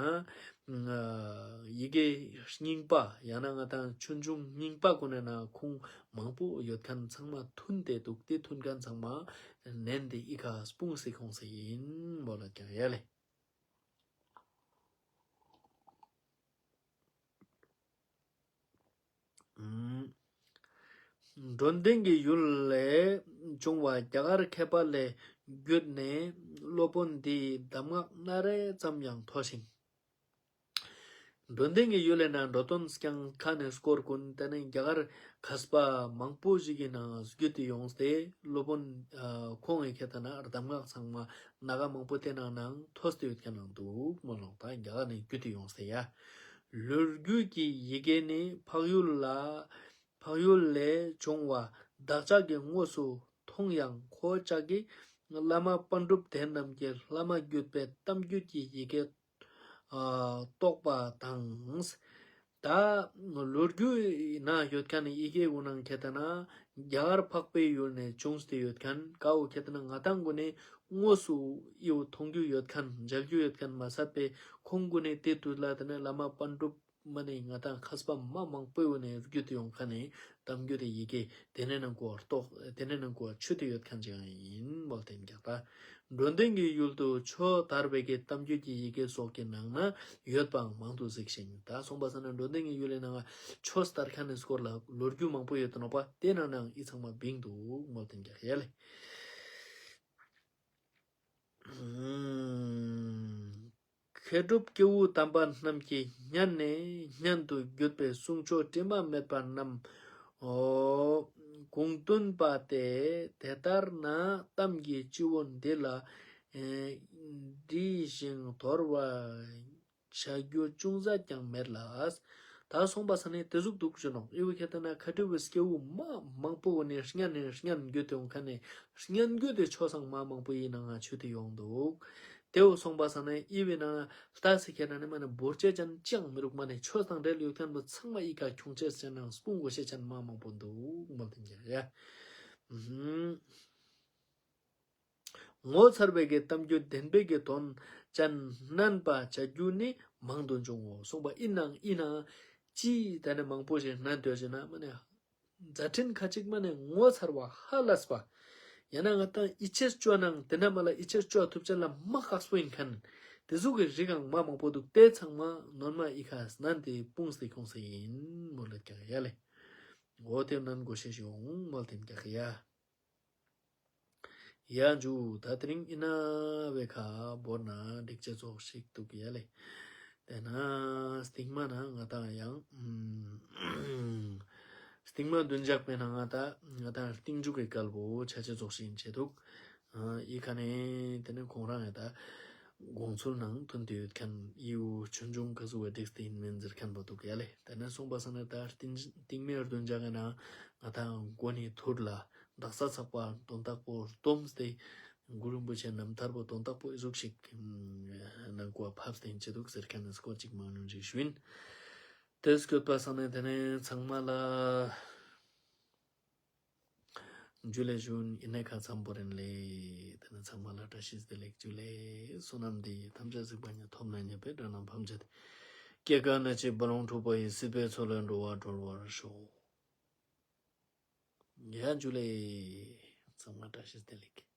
ཡི་གེ་རྙིང་པ་ཡང་ན་ང་དང་ཆོས་འབྱུང་རྙིང་པ་ཀུན་ནང་ཁུངས་མང་པོ་ཡོད་མཁན་ཚང་མ་མཐུན་ཏེ་འདུག་དེ་མཐུན་མཁན་ཚང་མ་ནན་ཏེ་ཨི་ཁ་སྤུངས་སེ་ཁོངས་སེ་ཡིན་མོ་ལ་ཀྱང་ཡ་ལེ། འགྲོ་ལྡན་གྱི་ཡུལ་ལས་བྱུང་བ་རྒྱ་གར་མཁས་པ་ལས་བརྒྱུད་ནས་སློབ་དཔོན་འདིའི་གདམས་ངག་སྣ་རེ་ཙམ་ཡང་མཐོ་ཞིང་། འགྲོ་ལྡན་གྱི་ཡུལ་ལས་ན་འགྲོ་དོན་སྐྱང་ཁ་ནས་སྐོར་ཀུན་དེ་ནས་རྒྱ་གར་མཁས་པ་མང་པོ་ཞིག་གི་ནང་བརྒྱུད་དེ་ཡོངས་ཏེ་སློབ་དཔོན་ཁོང་ངི་ཁྱེད་ད་ན་གདམས་ངག་ཚང་མ་ནག་མང་པོ་དེ་ནང་ནང་ཐོས་ཏེ་ཡོད་མཁན་ནང་འདུག་མོ་ལོང་ད་རྒྱ་གར་ནས་བརྒྱུད་དེ་ཡོངས་ཏེ་ཡ། ལོ་རྒྱུས་ཀྱི་ཡི་གེ་ནི་འཕགས་ཡུལ་ལ། འཕགས་ཡུལ་ལས་བྱུང་བ་བདག་ཅག་གིས་དངོས་སུ་མཐོང་ཡང་ཁོ་ཅག་གིས་བླ་མ་པཎ་གྲུབ་དེ་རྣམས་ཀྱི་བླ་མ་བརྒྱུད་པའི་གཏམ་རྒྱུད་ཀྱི་ཡི་གེ་རྟོགས་པ་དང་། ད་ལོ་རྒྱུས་ན་ཡོད་མཁན་ནི་ཡི་གེ་འུ་ནང་ཁྱེད་ད་ན་རྒྱ་གར་འཕགས་པའི་ཡུལ་ནས་བྱུང་སྟེ་ཡོད་མཁན་ཀ་འུ་ཁྱེད་ད་ན་ང་དང་གུན་ནས་དངོས་སུ་ཡིའུ་མཐོང་རྒྱུ་ཡོད་མཁན་མཇལ་རྒྱུ་ཡོད་མཁན་མ་ཚད་པའི་ཁོང་གུན་ནས་དེ་དུས་ལ་དེ་ནས་བླ་མ་པཎ་གྲུབ་ མ་ནི་ང་དང་མཁས་པ་མ་མང་པོའི་ནས་བརྒྱུད་དེ་ཡོང་མཁན་ནི་གཏམ་རྒྱུད་དེ་ཡི་གེ་དེ་ནས་ནང་གོ་རྟོགས་དེ་ནས་ནང་གོ་ཆུད་དེ་ཡོད་མཁན་ཅིག་ཡིན་མོལ་དེ་འགྱག་པ། འགྲོ་དོན་གྱི་ཡུལ་དུ་ཆོས་དར་བའི་གི་གཏམ་རྒྱུད་ཀྱི་ཡི་གེ་སོགས་ཀྱི་ནང་ན་ཡོད་པའང་མང་དུ་གཟིགས་ཤིང་། ད་སོང་པ་ས་ན་འགྲོ་དོན་གྱི་ཡུལ་ལས་ནང་ཆོས་དར་མཁན་ནི་སྐོར་ལ་ལོ་རྒྱུས་མང་པོ་ཡོད་དོ་ནོ་པ་དེ་ནང་ནང་ཨི་ཚང་མ་བིང་འདུག་མོལ་དེ་འགྱག་ཡ་ལེ། མཁས་གྲུབ་སྐྱེས་བུ་དམ་པ་རྣམས་ཀྱིས་སྙན་ནས་སྙན་དུ་བརྒྱུད་པའི་གསུང་ཆོས་དྲི་མ་མེད་པ་རྣམས་ཨོ་དགུང་སྟོན་པ་སྟེ། དེ་ལྟར་ན་གཏམ་གྱི་སྤྱི་བོ་འདི་ལ་འདྲིས་ཤིང་དོར་བ་བྱ་རྒྱུ་ཅུང་ཟད་ཀྱང་མེད་ལ། ད་སོང་པ་ས་ནས་དེ་ཟུག་འདུག་ཞུ་ནོ། ཨི་བོ་ཁྱེད་ལྟ་ན་མཁས་གྲུབ་པའི་སྐྱེས་བུ་མ་མང་པོ་བོ་ནས་སྙན་ནས་སྙན་བརྒྱུད་དེ་འོང་མཁན་ནས་སྙན་བརྒྱུད་དེ་ཆོས་སང་མ་མང་པོ་ཡིན་ནའང་ཆུད་དེ་ཡོང་འདུག་དེ་བོ་སོང་པ་ས་ནས་ཨི་བོའི་ནང་ལྟ་སི་ཁྱེད་ན་ནི་མ་ནི་འབོར་ཆེ་ཅན་ཅང་མི་རུག་མ་ནི་ཆོས་དང་འབྲེལ་ཡོད་མཁན་པོ་ཚང་མ་ཨི་ཁ་ཁྱོང་ཆེ་ཅན་ནང་སྤུང་དགོས་ཤེས་ཅན་མ་མང་པོ་འདུག་མོལ་དེ་འགྱག་ཡ། ངོ་མཚར་བའི་གི་གཏམ་རྒྱུད་བདེན་པའི་གི་དོན་ཅན་བསྣན་པ་བྱ་རྒྱུ་ནི་མང་དུ་འབྱུང་ངོ་། སོང་པ་ཨིན་ནང་ཨིན་ནང་ཅི་ད་ནི་མང་པོ་ཞིག་བསྣན་འདོད་ཅེ་ན་མ་ནི་མཛད་འཕྲིན་ཁ་ཅིག་མ་ནི་ངོ་མཚར་བ་ཧ་ལས་པ། ཡང་ན་ང་ཏང་ཡིད་ཆེས་བཅོ་ནང་དེ་འདྲ་མ་ལ་ཡིད་ཆེས་བཅོ་ཐུབ་ཅེ་ལ་མ་ཁག་པོ་ཡིན་མཁན། དེ་ཟུག་གི་རིགས་ཀྱང་མ་མང་པོ་འདུག་དེ་ཚང་མ་ནོར་མ་ཨི་ཁ་སྣན་ཏེ་སྤུངས་ཏེ་ཁྱོངས་ཏེ་ཡིན་མོལ་ལ་རྒྱག་ཡ་ལེ། འོ་དེ་སྣན་དགོས་ཤེས་ཤིག་འོང་མོལ་དེ་རྒྱག་ཡ། ཡ་འཇུ་ད་དེ་རིང་ཨི་ན་བའི་ཁ་བོར་ན་འགྲིག་ཅེས་ཚོགས་ཤིག་འདུག་ཡ་ལེ། དེ་ན་སྟིང་མ་ན་ང་ཏང་ཡང་ཨུམ་སྟིང་མ་བདུན་ཞག་པའི་ནང་ང་ཏང་ང་ཏང་སྟིང་མཇུག་གི་སྐལ་བོ་ཆ་ཆེ་ཚོགས་ཤིག་བྱེད་འདུག་ཨི་ཁ་ནས་དེ་ནས་ཁོང་རང་ཡང་ད་དགོངས་ཚུལ་ནང་མཐུན་དུ་ཡོད་མཁན་ཡིའུ་ཆུང་ཆུང་ག་ཟུ་བ་འགྲིག་སྟེ་ཡིན་མིན་ཟེར་མཁན་པོ་འདུག་ཡ་ལེ། དེ་ནས་སོང་པ་ས་ནས་ད་སྟིང་སྟིང་མའི་བདུན་ཞག་གི་ནང་ང་ཏང་མགོ་ནས་ཐུར་ལ་དག་ས་ཚགས་པ་དོན་དག་པོ་སྡོམས་ཏེ་གུ་རུ་རིན་པོ་ཆེ་རྣམ་ཐར་པོ་དོན་དག་པོ་ཨི་ཟུག་ཞིག་ནང་གོ་ཕབ་སྟེ་བྱེད་འདུག་ཟེར་མཁན་ནི་སྐོར་ཅིག་མང་ཉུང་ཅིག་ཞུ་ཡིན། དེ་སྐྱོད་པ་སང་ནས་དེ་ནས་ཚང་མ་ལ་ཇུ་ལེ་ཞུ་ཡིན། ཨི་ནེ་ཁ་ཚམ་པོ་རིན་ལེ། དེ་ནས་ཚང་མ་ལ་བཀྲ་ཤིས་བདེ་ལེགས་ཇུ་ལེ། བསོད་ནམས་འདི་ཡིས་ཐམས་ཅད་གཟིགས་པ་ཉིད། ཐོབ་ནས་ཉེས་པའི་དགྲ་རྣམས་ཕམ་བྱས་ཏེ། སྐྱེ་རྒ་ན་འཆིའི་རྦ་ཀློང་འཁྲུགས་པ་ཡི། སྲིད་པའི་མཚོ་ལས་འགྲོ་བ་སྒྲོལ་བར་ཤོག་ཡ་ཇུ་ལེ། ཚང་མ་བཀྲ་ཤིས་བདེ་ལེགས།